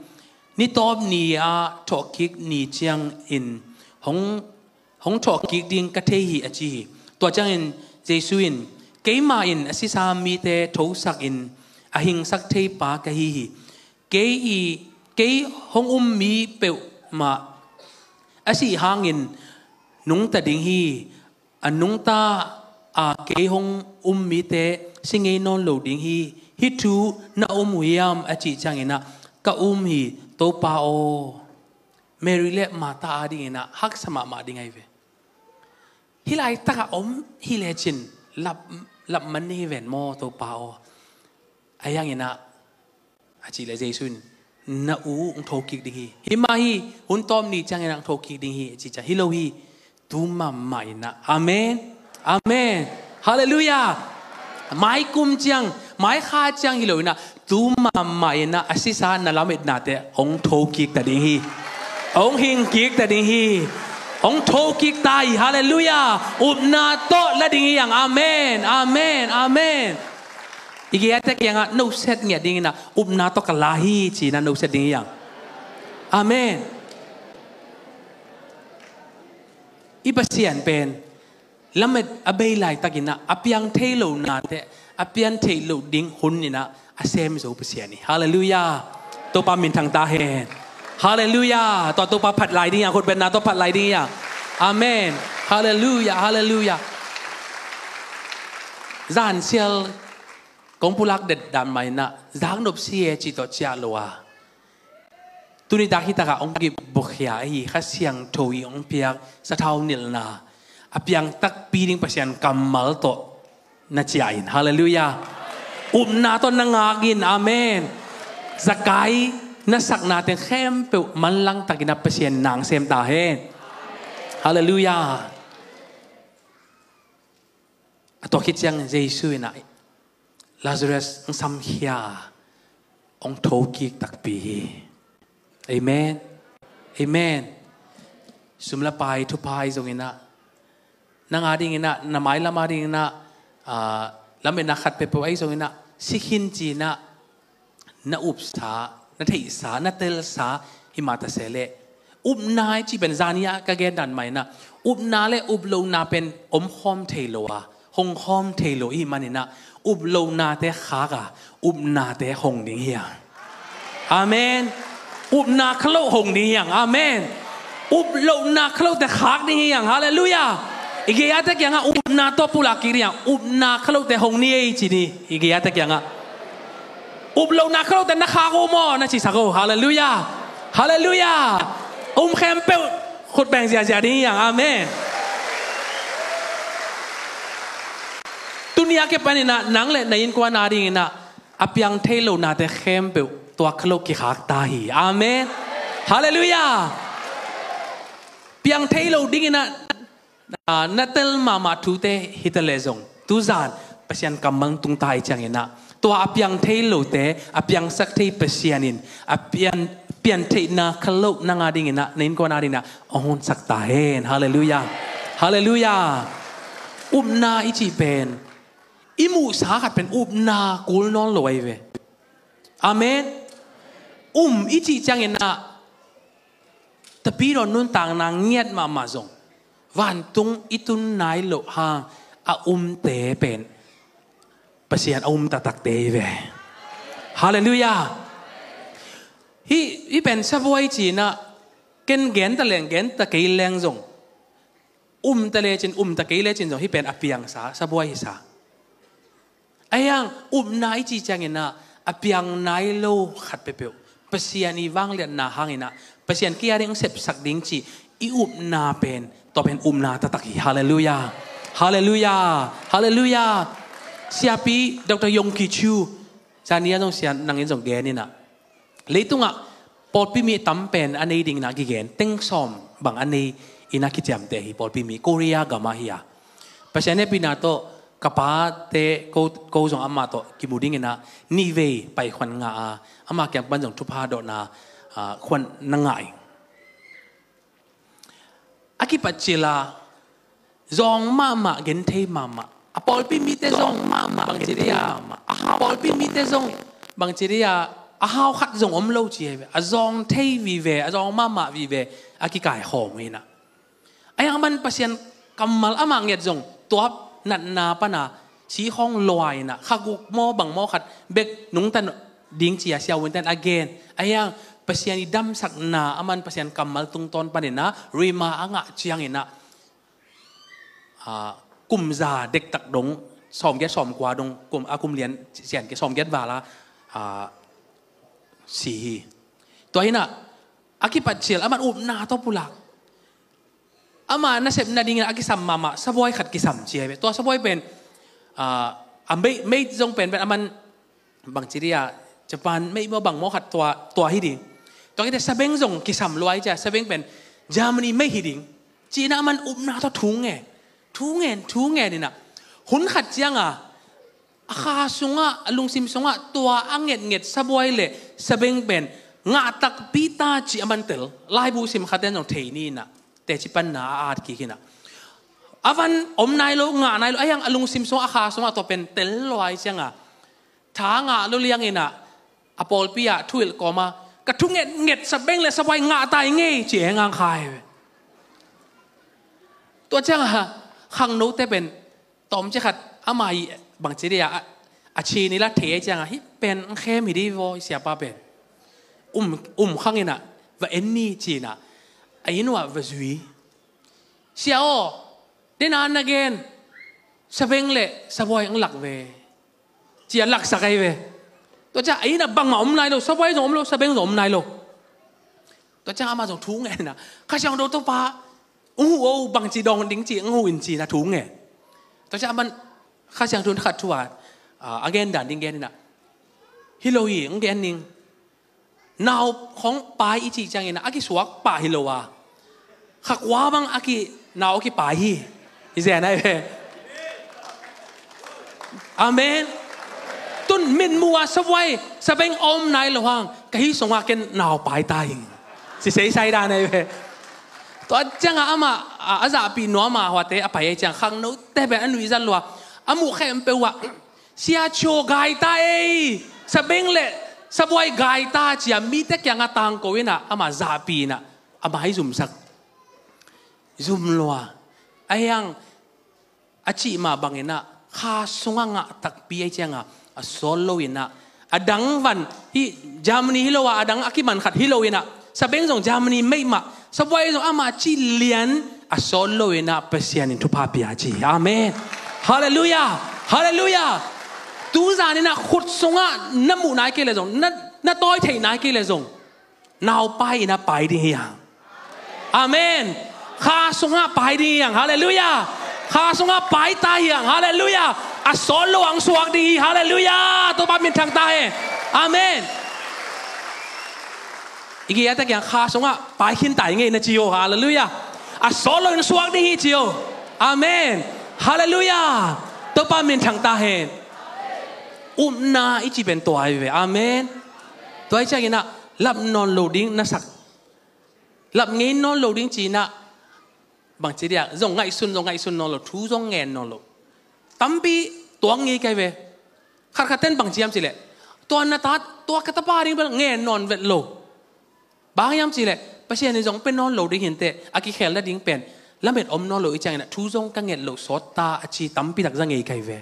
ni tawp ni-ah thawhkik ni ciangin hong, hong thawhkik ding ka thei hi, a ci hi. Tua ciangin Jesu in, keimah in a sisa mite thosakin a hingsak thei pa ka hi hi. Kei i, kei hong um mi peuhmah a sih hangin nungta ding hi. A nungta a kei hong um mite si ngei nawn lo ding hi. Hih thu na um uh hiam, a cih cianginah, ka um hi, Topa aw. Mary le Martha adingin ah haksa mahmah ding ahi ve. Hih laitakah om hi lecin lap, lap man ni hi ven maw, Topa aw. Ahi hangin ah a cih leh Jesu in, "Na u hong thokik ding hi. Hi mah hi, hun tawm ni ciangin ah hong thokik ding hi," a ci ciang, "Hi lo hi, tu mahmah in ah." Amen. Amen. Halleluiah. Mai kum ciang, mai kha ciang hi lo in ah, tu mahmah in ah a sisa na lametnate hong thokik ta ding hi. Hong hingkik ta ding hi. Hong thokik ta hi. Halleluiah. Upna tawh la ding hi hang. Amen. Amen. Amen. I gei-ate kiangah, "Noset ngiat dingin ah upna tawh ka la hi," ci-in ah noset ding hi hang. Amen. I Pasian pen lamet a bei laitakin ah a piang thei lo nate a piang thei lo ding hun in ah a sem zo Pasian hi. Halleluiah. Topa minthang ta hen. Halleluiah. Tua Topa phat lai ding hi hang, khutbetna tawh phat lai ding hi hang. Amen. Halleluiah. Halleluiah. Zan sial kong pulak det dan mah in ah, zaknop si e cih tawh ciah lo a, tuni tak hi takah hong kip bukhia ahi Kha Siangtho i hong piak sathau nilhna, a piang takpi ding Pasian kammal tawh na ciah in. Halleluiah. Upna tawh na ngak in. Amen. Zakai na sakna teng khempeuh manlang takin ah Pasian nang sem ta hen. Halleluiah. A tua khit ciang Jesu in ah Lazarus hong samkhia, hong thokik takpi hi. Amen. Amen. Sum le pai thupha ahi zongin ah, nang adingin ah, na mailam adingin ah, ah, lametna khat peuhpeuh ahi zongin ah, si khin ci-in ah na upsa, na theihsa, na telsa hi mah ta se leh, upna i cih pen zani-ah ka gen dan mah in ah, upna le uplohna pen omkhawm thei lo a, hongkhawm thei lo i hih manin ah, uplohnate khak a, upnate hong ding hi hang. Amen. Upna kha lo hong ding hi hang. Amen. Uplohna kha lote khak ding hi hang. Halleluiah. I gei-ate kiangah upna tawh pulak kik ding hi hang. Upna kha lote hong ni ei ci ni. I gei-ate kiangah, uplohna kha lote na khak uh maw, na cisak uh. Halleluiah. Halleluiah. Um khempeuh khut beng ziazia ding hi hang. Amen. Tuni a kipanin ah nang le na innkuan adingin ah a piang thei lo nate khempeuh tua kha lo kikhak ta hi. Amen. Halleluiah. Piang thei lo dingin ah, ah, na tel mahmah thute hi ta leh zong, tuzan Pasian kammal tung ta i ciangin ah, tua a piang thei lote a piangsak thei Pasian in a pian, piantheihna kha lo nang adingin ah, na innkuan adingin ah hong honsak ta hen. Halleluiah. Halleluiah. Upna i cih pen, i muhsa khat pen upna kul nawn lo ahi ve. Amen. Um i cih ciangin ah, tapidaw nuntakna ngiat mahmah zong, vantung i tun nai loh hang a umte pen Pasian a um taktakte hi ve. Halleluiah. Hih, hih pen sabuai ci-in ah, ken gen ta leng, gen ta kei leng zong, um ta lecin, um ta kei lecin zong, hih pen a piangsa sabuai hi sa. Ahi hang, upna i cih ciangin ah, a piang nai lo khat peuhpeuh, Pasian i vangliatna hangin ah, Pasian kiang ding sepsak ding cih i upna pen, tua pen upna taktak hi. Halleluiah. Halleluiah. Halleluiah. Siapi Doctor Yonggi Cho, zani-a zong sia nangin zong gen in ah, leitungah pawlpi mi tam pen a nei dingin ah kigen, teng sawm bang a nei in ah kiciamteh hi, pawlpi mi Korea gam ah hi a. Pasian hehpihna tawh ka pate ko, ko zong amah tawh kimu dingin ah nihvei pai khuan ngah a, amah kiang pan zong thupha dawhna, ah, khuan na ngah hi. A kipat cil a, zawng mahmah, gen thei mahmah. A pawlpi mite zawng mahmah, bangci dih a, a pawlpi mite zawng, bangci dih a, a hau khat zong om lo ci hi ve. A zawng thei vive, a zawng mahmah vive, a kikaikhawm hi in ah. Ahi hang aman Pasian kammal amah nget zong, tuap natna pan a, si khawng lua in ah, kha guk maw bang maw khat bek nungta ding ci-a siavuante'n a gen. Ahi hang Pasian i damsakna, aman Pasian kammal tungtawn panin ah rema a ngah ciangin ah, ah, kum za dektak dong, sawmgiat sawmkua dong, kum, a kum lian sian kia sawmgiat val a, ah, si hi. Tua hi in ah, A kipat cial, aman upna tawh pulak. Ama nasep nadingin a kisam mahmah sabuai khat kisam ci hi ve. Tua sabuai pen, ah, a mei, mei zong pen, pen aman bangci dia, Japan mei maw bang maw khat tua, tua hi ding. Tua kite sabeng zong kisam lua hi cia, sabeng pen Germany mei hi ding. Ci-in aman upna tawh thu ngen. Thu ngen, thu ngen inah. Hun khat cianga, a kha sungah, a lungsim sungah tua a ngetnget sabuai le sabeng pen ngah takpi ta ci aman tel. Laibu sim khaten zong thei ni inah, teci panna a at kik inah. A van om nai lo, ngah nai lo, a hiang a lungsim sungah, a kha sungah tua pen tel lua hi cianga, tha ngah lo liang inah, a pawlpi ah thu hilh kawma, ka thu ngetnget sabeng le sabuai ngah ta ing ei ci e ngang kha hi ve. Tua cianga khangnote pen tawmci khat ama hi bangci dia, a, a ci ni la thei cianga, hih pen khem hi di vaw, siapa pen um, um khang inah va en ni ci inah, a inn uah va zui. Sia aw, dena na gen, sabeng le sabuai ang lak ve. Cia laksak ahi ve. Tua ciang a inn ah bangmah om nai lo, sabuai zong om lo, sabeng zong om nai lo. Tua ciang amah zong thu ngen inah, Kha Siangtho Topa, ung huh o, bangci dawng ding ci, ung huh in ci inah thu ngen. Tua ciang aman Kha Siangtho khat thu a, a gen dan ding gen inah, hi lo hi, ung gen ning. Nau khong pai i cih ciangin a kisuak pah hi lo a, khakua bang a ki, nau a kipai hi. Hi zen ai ve. Amen. Tun mitmuh a sabuai sabeng om nai lo hang, ka hi sungah ken nau pai ta hi. Ci seisai dan ai ve. Tua ciangah amah a, a zahpih nuam a huate a pai ai ciang khangnote pen a nuihzat lua, a muh khempeuh ah, Sia Cho gai ta ei, sabeng le sabuai gai ta cia mite kiangah tangko inah, amah zahpih inah, amah hi zumsak. Zum lua. A hiang a cih mah bang inah, kha sungah ngah takpi ai ciangah a sawt lo inah, a dang van hi, Germany hi lo a, a dang a kiman khat hi lo inah, sabeng zong Germany meih mah, sabuai zong amah cih lian a sawt lo inah Pasian in thupha pia ci. Amen. Halleluiah. Halleluiah. Tuzan inah khut sungah na muh nai kei le zong, na, na tawi theih nai kei le zong, nau pai inah pai ding hi hang. Amen. Kha sungah pai ding hi hang. Halleluiah. Kha sungah pai ta hi hang. Halleluiah. A sawt lo ang suak ding hi. Halleluiah. Topa minthang ta hen. Amen. I gei a tak hiang kha sungah pai khin ta hi ngei na ci o. Halleluiah. A sawt lo in suak ding hi ci o. Amen. Halleluiah. Topa minthang ta hen. Upna i ci pen tua hi ve. Amen. Tua hi ciangin ah lap nawn lo ding na sak, lap ngei nawn lo ding ci inah, bangci dia, zong ngaihsun, zong ngaihsun nawn lo, thu zong ngen nawn lo. Tampi tuak ngei kai ve. Khatkhatten bangci hiam cih leh, tua na ta, tua ka tapa ding bel ngen nawn vet lo. Bang hiam cih leh, Pasian in zong pe nawn lo ding hi inteh, a kikhel nading pen lamet om nawn lo i ciangin ah, thu zong ka nget loh sawt ta a ci tampi tak za ngei kai ve.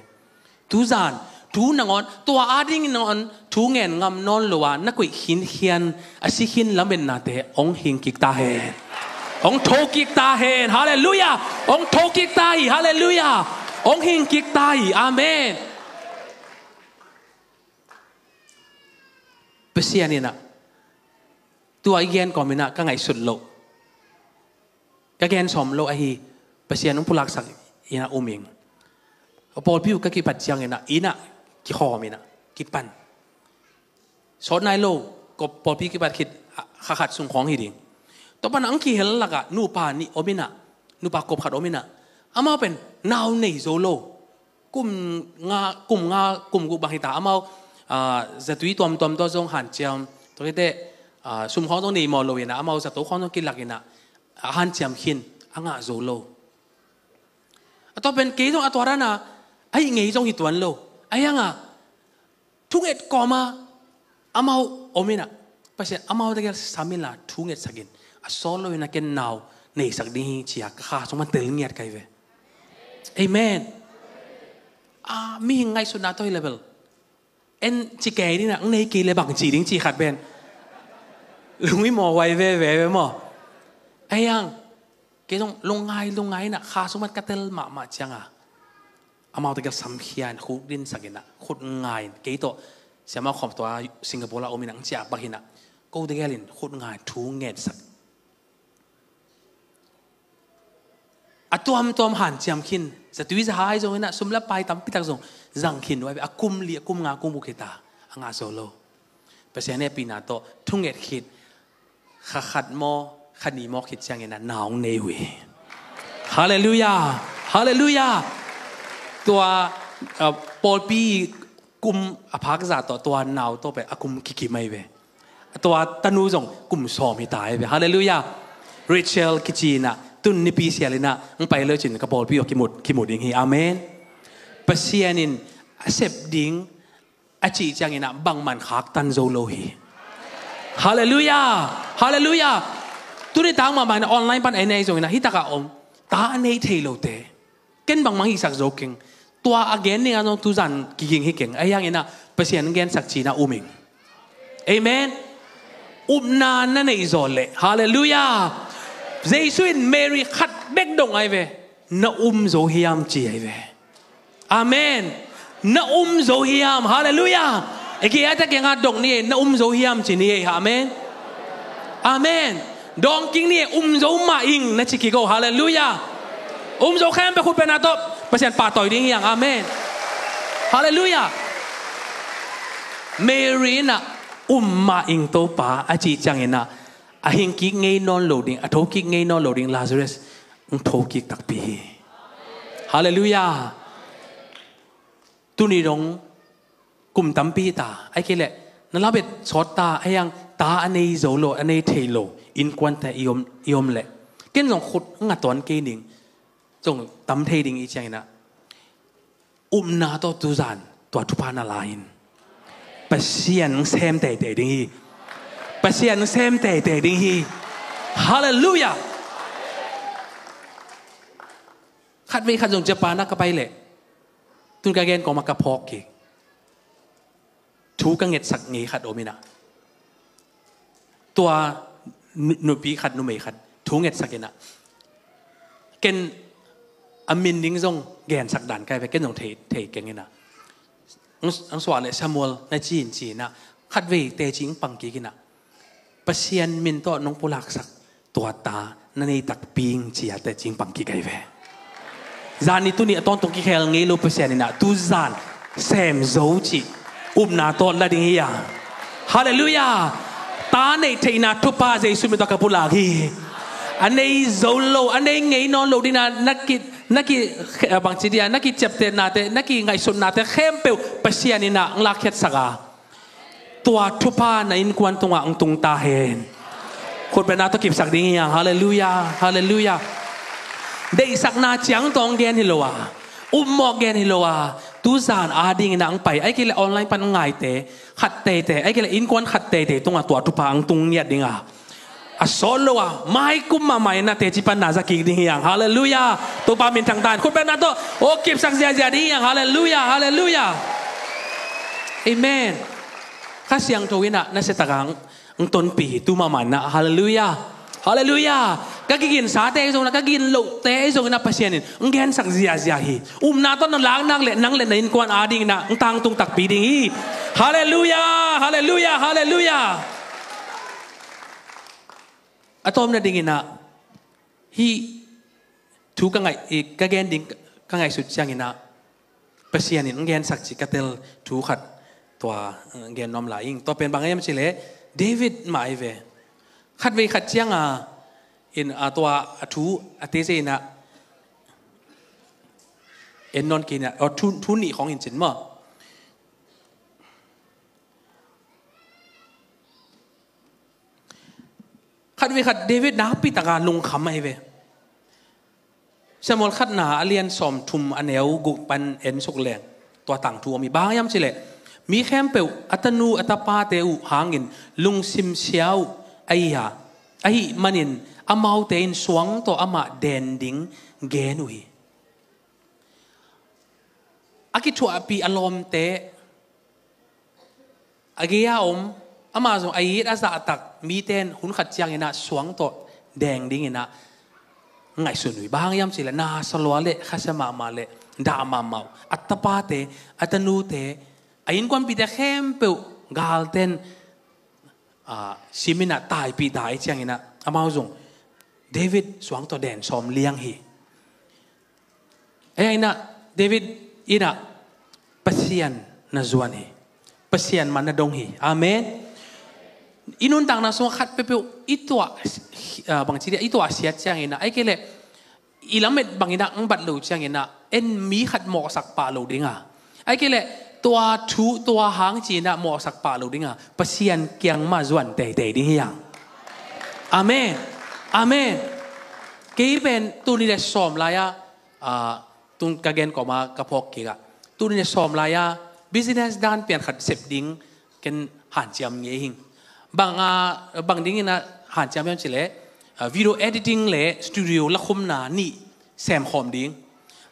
Tuzan, thu nangawn, tua ading nangawn thu ngen ngam nawn lo a, na koih khinkhian a si khin lametnate hong hing kik ta hen. Hong tho kik ta hen. Halleluiah. Hong tho kik ta hi. Halleluiah. Hong hing kik ta hi. Amen. Pasian inah, tua i gen kawm inah ka ngaihsut loh, ka gen sawm loh ahi, Pasian hong pulaksak inah um ing. Pawlpi uh ka kipat ciang inah, inah kikhawm inah kipan. Sawt nai lo, ko pawlpi kipat khit, ah, kha khat sung khawng hi ding. Tua panah ang kihel lakah nupa nih om inah, nupa kop khat om inah, amau pen nau nei zo lo. Kum nga, kum nga, kum guk bang hita, amau, ah, zatui tuamtuam tua zong hanciam, tua khite, ah, sum khawng zong nei maw lo inah, amau zato khawng zong kilak inah, ah, hanciam khin, a ngah zo lo. A tua pen kei zong a tua rana, a hih ngei zong hi tuan lo. A hiangah, thunget kawma, amau om inah, Pasian, amau tegel sam inla, thungetsak in, a sawt lo inah ken nau neisak ding hi cia, ka kha sung man tel ngiat kai ve. Amen. Ah, mihing ngaihsutna tawh hi level. En ci kei ding inah, ang nei kei le bang ci ding ci khat pen. Lung i maw huai veve ve maw. A hiang, kei zong lungngai, lungngai inah, kha sung man ka tel mahmah ciangah, amau tegel samkhia in, khuk dinsak inah, khut ngai in, kei tawh, siamah khawm tua Singapore la om inah, ang ciah bak inah, Ko tegel in khut ngai thu ngetsak. A tuamtuam hanciam khin. Zatui zahai zong inah sum le pai tampitak zong zang khin uh ai ve. A kum li, a kum nga, kum uh khita a ngah zo lo. Pasian hehpihna tawh thunget khit. Kha khat maw, kha ni maw khit ciangin a nau nei uh hi. Halleluiah. Halleluiah. Tua, uh, pawlpi kum a phak zah tawh tua nau tawh pen a kum kikim ai ve. Tua tanu zong kum sawm hi ta ai ve. Halleluiah. Rachel kici inah tun nipi sial inah hong pai lo cin ka pawlpi uh kimut, kimut ding hi. Amen. Pasian in a sep ding a cih ciangin ah bangman khaktan zo lo hi. Halleluiah. Halleluiah. Tuni tang mahmah inah online pan ei nei zongin ah hitakah om ta a nei thei lote ken bangmah hihsak zo keng. Tua a gen dingah zong tuzan kiging hi keng. Ahi hangin ah Pasian gensak cina um ing. Amen. Upna na neih zawh leh. Halleluiah. Jesu in Mary khat bek dong ai ve. Na um zo hiam ci ai ve. Amen. Na um zo hiam? Halleluiah. Eke ata kenga dong ni e, na um zo hiam ci ni e. Amen. Amen. Dawng king ni e, um zo mah ing na ci kiko. Halleluiah. Um zo khempeuh khut pen a tawh Pasian pahtawi ding hiang. Amen. Halleluiah. Mary inah um mah ing Topa a cih ciangin ah a hingkik ngei nawn lo ding, a thokik ngei nawn lo ding Lazarus hong thokik takpi hi. Halleluiah. Tuni dong kum tampi ta ai kei leh na labet sawt ta ai ang ta a nei zo lo, a nei thei lo innkuante i om, i om leh ken zong khut nga tuan kei ning. Zong tam thei ding i ciangin ah upna tawh tuzan tua thupha na la in Pasian sem teitei ding hi. Pasian sem teitei ding hi. Halleluiah. Khatvei khat zong Japan ah ka pai leh tun ka gen kawmah ka phawk kik. Thu ka ngetsak ngei khat om inah tua nu-, nupi khat, numei khat thu ngetsak inah ken a min ding zong gensak dan kai ve, ken zong thei, thei keng inah ang, ang suah leh Samuel na ci in ci inah khatvei teci ang pang kik inah Pasian min tawh nong pulaksak tua ta na nei takpi ing ci a teci ang pang kik ai ve. Zan ni tuni a tawntung kikhel ngei lo Pasian inah tuzan sem zo cih upna tawh la ding hi a. Halleluiah. Ta neih theihna thupha Jesu min tawh ka pulak hi. A nei zo lo, a nei ngei nawn lo dingin ah na ki, na ki, bangci dia, na kiciaptehnate, na kingaihsutnate khempeuh Pasian inah ang lakkhiatsak a tua thupha na innkuan tungah ang tung ta hen. Khutbetna tawh kipsak ding hi hang. Halleluiah. Halleluiah. Deihsakna ciang tawh ang gen hi lo a, upmawh gen hi lo a, tuzan adingin ang pai, ai kei leh online pan ang ngaite khat teitei, ai kei leh innkuan khat teitei tungah tua thupha ang tung ngiat ding a, a sawt lo a, mai kum mahmah in a teci pan na za kik ding hi hang. Halleluiah. Topa minthang ta hen. Khutbetna tawh aw kipsak ziahziah ding hi hang. Halleluiah. Halleluiah. Amen. Kha Siangtho in a nasiatak a ang tonpih hi tu mahmah in a. Halleluiah. Halleluiah. Ka kiginsate zong in a, ka gin lohte zong in a Pasian in ang gensak ziahziah hi. Upna tawh na lak nak leh nang leh na innkuan adingin a ang tangtung takpi ding hi. Halleluiah. Halleluiah. Halleluiah. A tawpna dingin a, hih thu ka ngaih, i, ka gen ding ka ngaihsut ciangin a, Pasian in ang gensak cih ka tel thu khat tua, eh, gen nuam lai ing. Tua pen bang hiam cih leh David mah ahi ve. Khatvei khat ciang a, in a tua a thu a teze in a, en nawn kei in a, aw, thu, thu nih khawng in cin maw. Khatvei khat David nakpi taka lungkham ahi ve. Samuel khatna a lian sawmthum a neu guk pan en suk leng tua tangthu om hi. Bang hiam cih leh mi khempeuh a tanu a tapate uh hangin lungsim sia uh ahi a, ahih manin amaute in suang tawh amah den ding gen uh hi. A kithuahpih a lawmte a gei-a om, amah zong a it a zahtak mite in hun khat ciangin a suang tawh deng dingin a ngaihsun uh hi. Bang hang hiam cih leh na sa lua leh khasia mahmah leh dah mahmah uh, a tapate, a tanute, a innkuanpihte khempeuh galte in ah, sim in ah taipih ta ahih ciangin ah amau zong David suang tawh den sawm liang hi. Ahih hangin ah David in ah Pasian na zuan hi. Pasian man na dong hi. Amen. I nuntakna sungah khat peuhpeuh i tuah, ah, bangci dia, i tuahsiat ciangin ah, ahih kei leh i lamet bangin ah ang bat lo ciangin ah en mi khat mawhsak pah lo ding a, ahih kei leh tua thu tua hang ci-in ah mawhsak pah lo ding a, Pasian kiang mah zuan teitei ding hi hang. Amen. Amen. Kei pen tuni le sawm lai-a, ah, tung ka gen kawma ka phawk kik ah, tuni le sawm lai-a business dan pian khat sep ding ken hanciam ngei hing. Bang, ah, bang dingin ah hanciam hiam cih leh, ah, video editing le studio lakhumna nih semkhawm ding.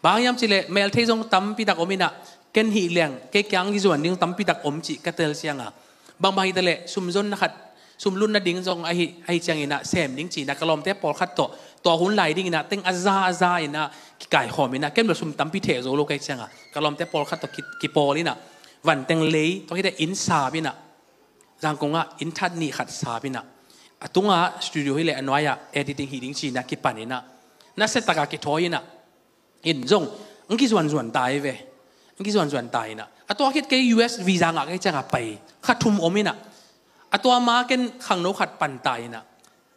Bang hiam cih leh melthei zong tampi tak om in ah, ken hih leng kei kiang kizuan ding tampi tak om cih ka tel ciang a, bangbang hi ta leh sumzonna khat, sumlutna ding zong ahi, ahi ciangin ah sem ding ci-in ah ka lawmte pawlkhat tawh tua hun lai dingin ah teng a za a za in ah kikaikhawm in ah, ken bel sum tampi theh zo lo ka hih ciang a, ka lawmte pawlkhat tawh ki, kipawl in ah, van teng lei, tua hi leh inn sap in ah, Zangkong ah inn that nih khat sap in ah, a tungah studio hi leh a nuai-ah editing hi ding ci-in ah kipan in ah, nasia tak a kithawi in ah, inn zong ang kizuanzuan ta hi ve. Ang kizuanzuan ta in ah, a tua khit kei U S visa ngah ka hih ciang a pai kha thum om in ah, a tua ma ken khangno khat pan ta in ah,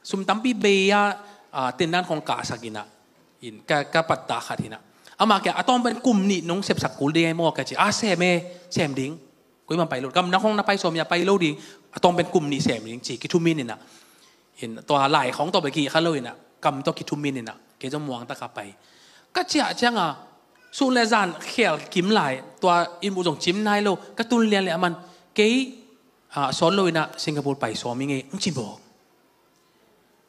sum tampi bei a, ah, tendan khawng kahsak in ah, in ka, ka patta khat hi in ah, amah kiang a tawm pen kum nih nong sepsak kul ding hi maw ka ci a, sem e, sem ding. Koimah pai lo, kam na khawng na pai sawm hi a, pai lo ding, a tawm pen kum nih sem ding ci, kithumin in ah, in tua lai khawng tawh bek hi kha lo in ah, kam tawh kithumin in ah, kei zong muang tak a pai. Ka ciah ciang a, sun le zan khel kim lai, tua inn buh zong cim nai lo, ka tun lian leh a man, kei, ah, sawt lo in ah Singapore pai sawm hi ing ei, ang ci bawk.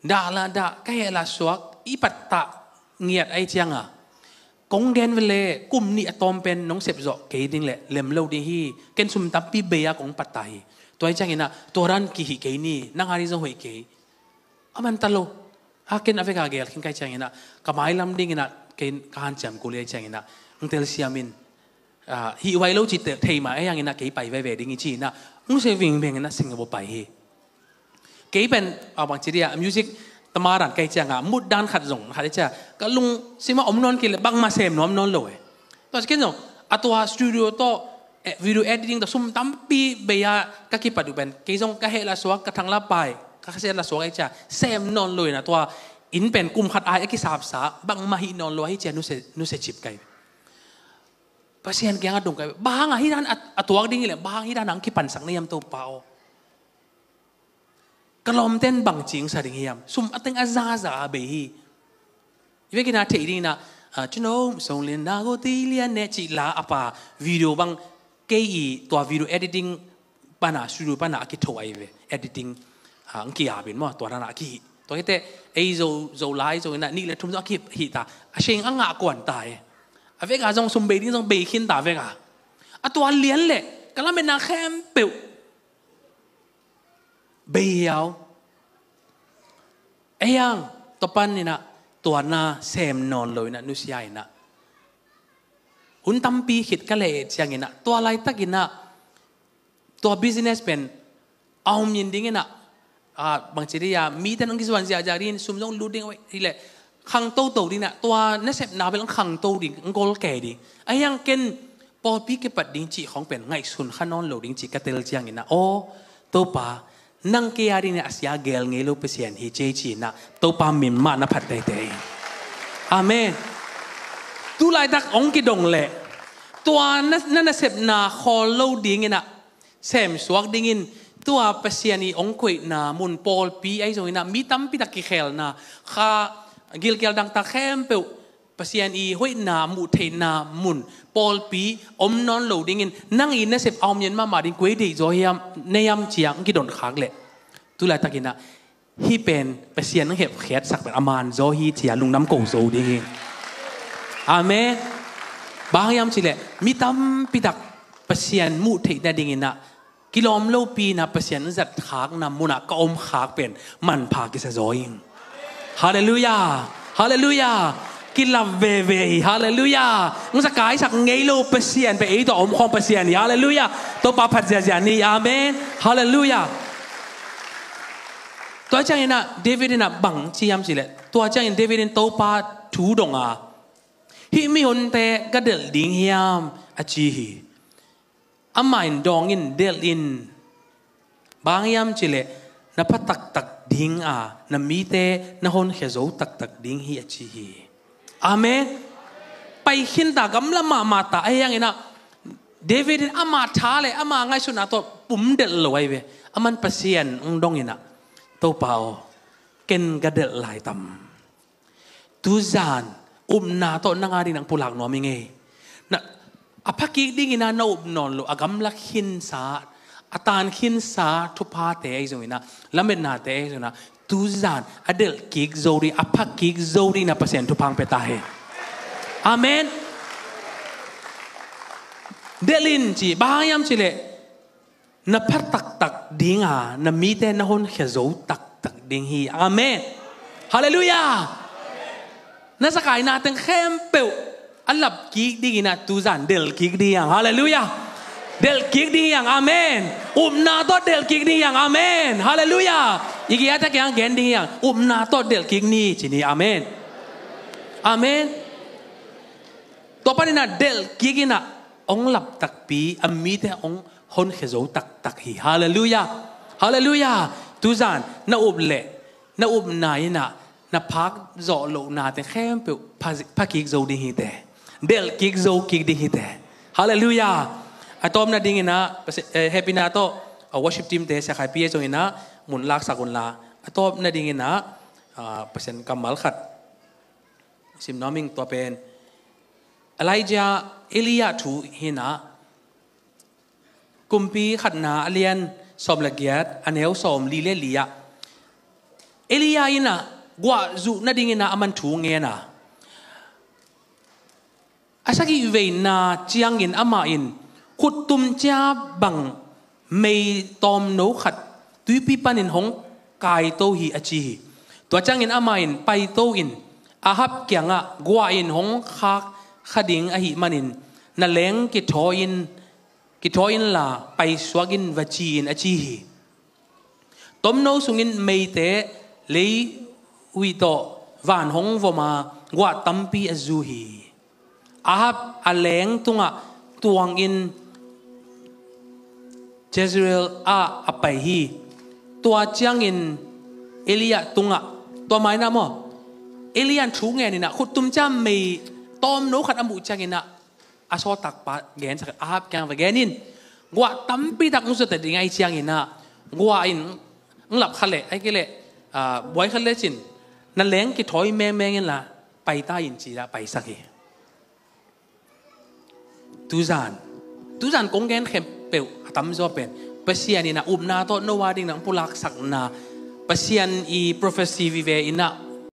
Dah lah dah, ka heh lah suak, i pattah ngiat ahih ciang a, kong gen vele, kum nih a tawm pen nong sep zawh kei ding leh lem lo ding hi. Ken sum tampi bei a kong pattah hi. Tua ahih ciangin ah tua dan kihih kei ni, nang a ding zong hoih kei. A man ta lo. A ken a vek a gel khin ka hih ciangin ah, ka mailam dingin ah ken ka hanciam kul hi ahih ciangin ah, ang telsiam in, ah, hih huai lo ci thei mah, ahih hangin ah kei pai veve ding hi ci-in ah, ang sia vingveng in ah Singapore pai hi. Kei pen, ah, bangci dia, music tamaran ka hih ciang a, mut dan khat zong khat hi ciang a, ka lungsim ah om nawn kei leh bangmah sem nuam nawn lo e. Tua ciang ken zong a tua studio tawh, eh, video editing tawh sum tampi bei a ka kipat uh pen, kei zong ka heh lah suak, ka thang lah pai, ka khasiat lah suak ahih ciang a, sem nawn lo in ah tua inn pen kum khat ai a kisapsa, bangmah hih nawn lo ahih ciang a, nusia, nusia cip ka hi. Pasian kiangah dong ka hi. Bang hang a hih dan a, a tuak ding hi leh, bang hang hih dan a ang kipansak na hiam Topa aw. Ka lawmte'n bangci sa ding hiam? Sum a teng a zaza a bei hi. I vekin a theih dingin a, ah, cino song lian na go ti lian ne cih la a pa video bang kei i tua video editing pana, studio pana a kitho ahi ve. Editing, ah, ang ki-ap in maw, tua dan a kihih. Tua hi teh, ei Zo, Zo lai, Zo in a nih le thum zong a kihih ta. A seng a ngah kuan ta e. A vek a zong sum bei ding zong bei khin ta vek a. A tua lian leh, ka lametna khempeuh bei hiau. Ei ang, tua panin a, tua na sem nawn lo in a, nusia in a. Hun tampi khit ka leh ciangin a, tua laitakin a, tua business pen, a om in dingin a, ah, bangci dia, mite nong kizuan ziahziah dingin, sum zong lut ding, hi leh, khangto to ding a, tua nasepna bel khangto ding, gol kei ding. Ahih hang ken, pawlpi kipat ding cih khawng pen ngaihsun kha nawn lo ding cih ka tel ciangin a, aw, Topa, nang kei a dingin a sia gel ngei lo Pasian hi ci ei ci-in a, Topa min mah na phat teitei. Amen. Tu laitak hong kidong leh, tua na, na nasepna khawl lo dingin a, semsuak dingin, tua Pasian i hong koihna mun pawlpi ahi zongin a, mi tampi tak kikhelna, kha gilkial dangtak khempeuh, Pasian i hoihna, muh theihna mun, pawlpi, om nawn lo dingin, nang i nasep a om yen mahmah ding, kua i deih zaw hiam, na hiam ci-a, hong kidon khak leh. Tu laitakin a, hih pen, Pasian hong hepkhiatsak pen, a man zaw hi ci-a, lungdam ko zo ding hi. Amen. Bang hang hiam cih leh, mi tampi tak, Pasian muh theih nadingin a, kilawm lopi in a Pasian zat khakna mun ah ka om khak pen manpha kisa zaw ing. Halleluiah. Halleluiah. Kilap veve hi. Halleluiah. Ng zakaisak ngei lo Pasian pen ei tawh a om khawng Pasian hi. Halleluiah. Topa phat ziahziah ni. Amen. Halleluiah. Tua ciangin ah David in ah bang ci hiam cih leh, tua ciangin David in Topa thu dong a, "Hih mihonte ka delh ding hiam?" a ci hi. Amah in dawng in, "Delh in. Bang hang hiam cih leh na pha taktak ding a, na mite na honkhia zo taktak ding hi," a ci hi. Amen. Pai khin ta, gamla mahmah ta, ahi hangin ah David in ama tha le ama ngaihsutna tawh pum delh lo ahi ve. Aman Pasian hong dong in ah, "Topa aw, ken ka delh lai tam. Tuzan upna tawh nang a ding nang pulak nuam ing ei. Na, a pha kik dingin ah na up nawn lo, a gamla khinsa, a tan khinsa thuphate ahi zongin ah, lametnate ahi zongin ah, tuzan a delh kik zo ding, a pha kik zo ding na Pasian thupha hong pia ta hen." Amen. "Delh in," ci, "bang hang hiam cih leh na pha taktak ding a, na mite na honkhia zo taktak ding hi." Amen. Halleluiah. Na zakaina teng khempeuh a lap kik dingin ah tuzan delh kik ding hi hang. Halleluiah. Delh kik ding hi hang. Amen. Upna tawh delh kik ding hi hang. Amen. Halleluiah. I kiate kiang gen ding hi hang. Upna tawh delh kik ni ci ni. Amen. Amen. Tua panin ah delh kik in ah hong lap takpi, a mite hong honkhia zo taktak hi. Halleluiah. Halleluiah. Tuzan na up leh na upna in ah na phak zawh lohna teng khempeuh pha, pha kik zo ding hi teh. Delh kik zo kik ding hi teh. Halleluiah. A tawpna dingin ah Pasi-, eh, hehpihna tawh, ah, worship team te, Sia Khai Pi e zongin ah mun laksak un la. A tawpna dingin ah, ah, Pasian kammal khat sim nuam ing. Tua pen Elijah, Elijah thu hi in ah, Kumpi Khatna a lian sawm le giat, a neu sawmli le li ah, Elijah in ah guah zuh nadingin ah aman thu ngen a, a sagih veina ciangin amah in khuttum cia bang mei tawmno khat tuipi panin hong kaito hi, a ci hi. Tua ciangin amah in paito in Ahab kiangah, "Guah in hong khak kha ding ahih manin na leng kithawi in, kithawi inla paisuak in," va ci in, a ci hi. Tomno sungin meite leihuih tawh van hong vom a, guah tampi a zu hi. Ahab a leng tungah tuangin Jezreel ah a pai hi. Tua ciangin Elijah tungah, tua mainah maw, Elijah thu ngen in ah khuttum cia mei tawmno khat a muh ciangin ah a sawltakpa gensak, Ahab kiang va gen in, "Guah tampi tak hong zuat ding ahih ciangin ah, guah in hong lap kha leh, ahih kei leh, ah, buai kha lecin na leng kithawi mengmeng inla paita in," ci-a paisak hi. Tuzan, tuzan kong gen khempeuh a tamzaw pen Pasian in ah upna tawh no a ding nang pulaksakna, Pasian i prophecy vive in ah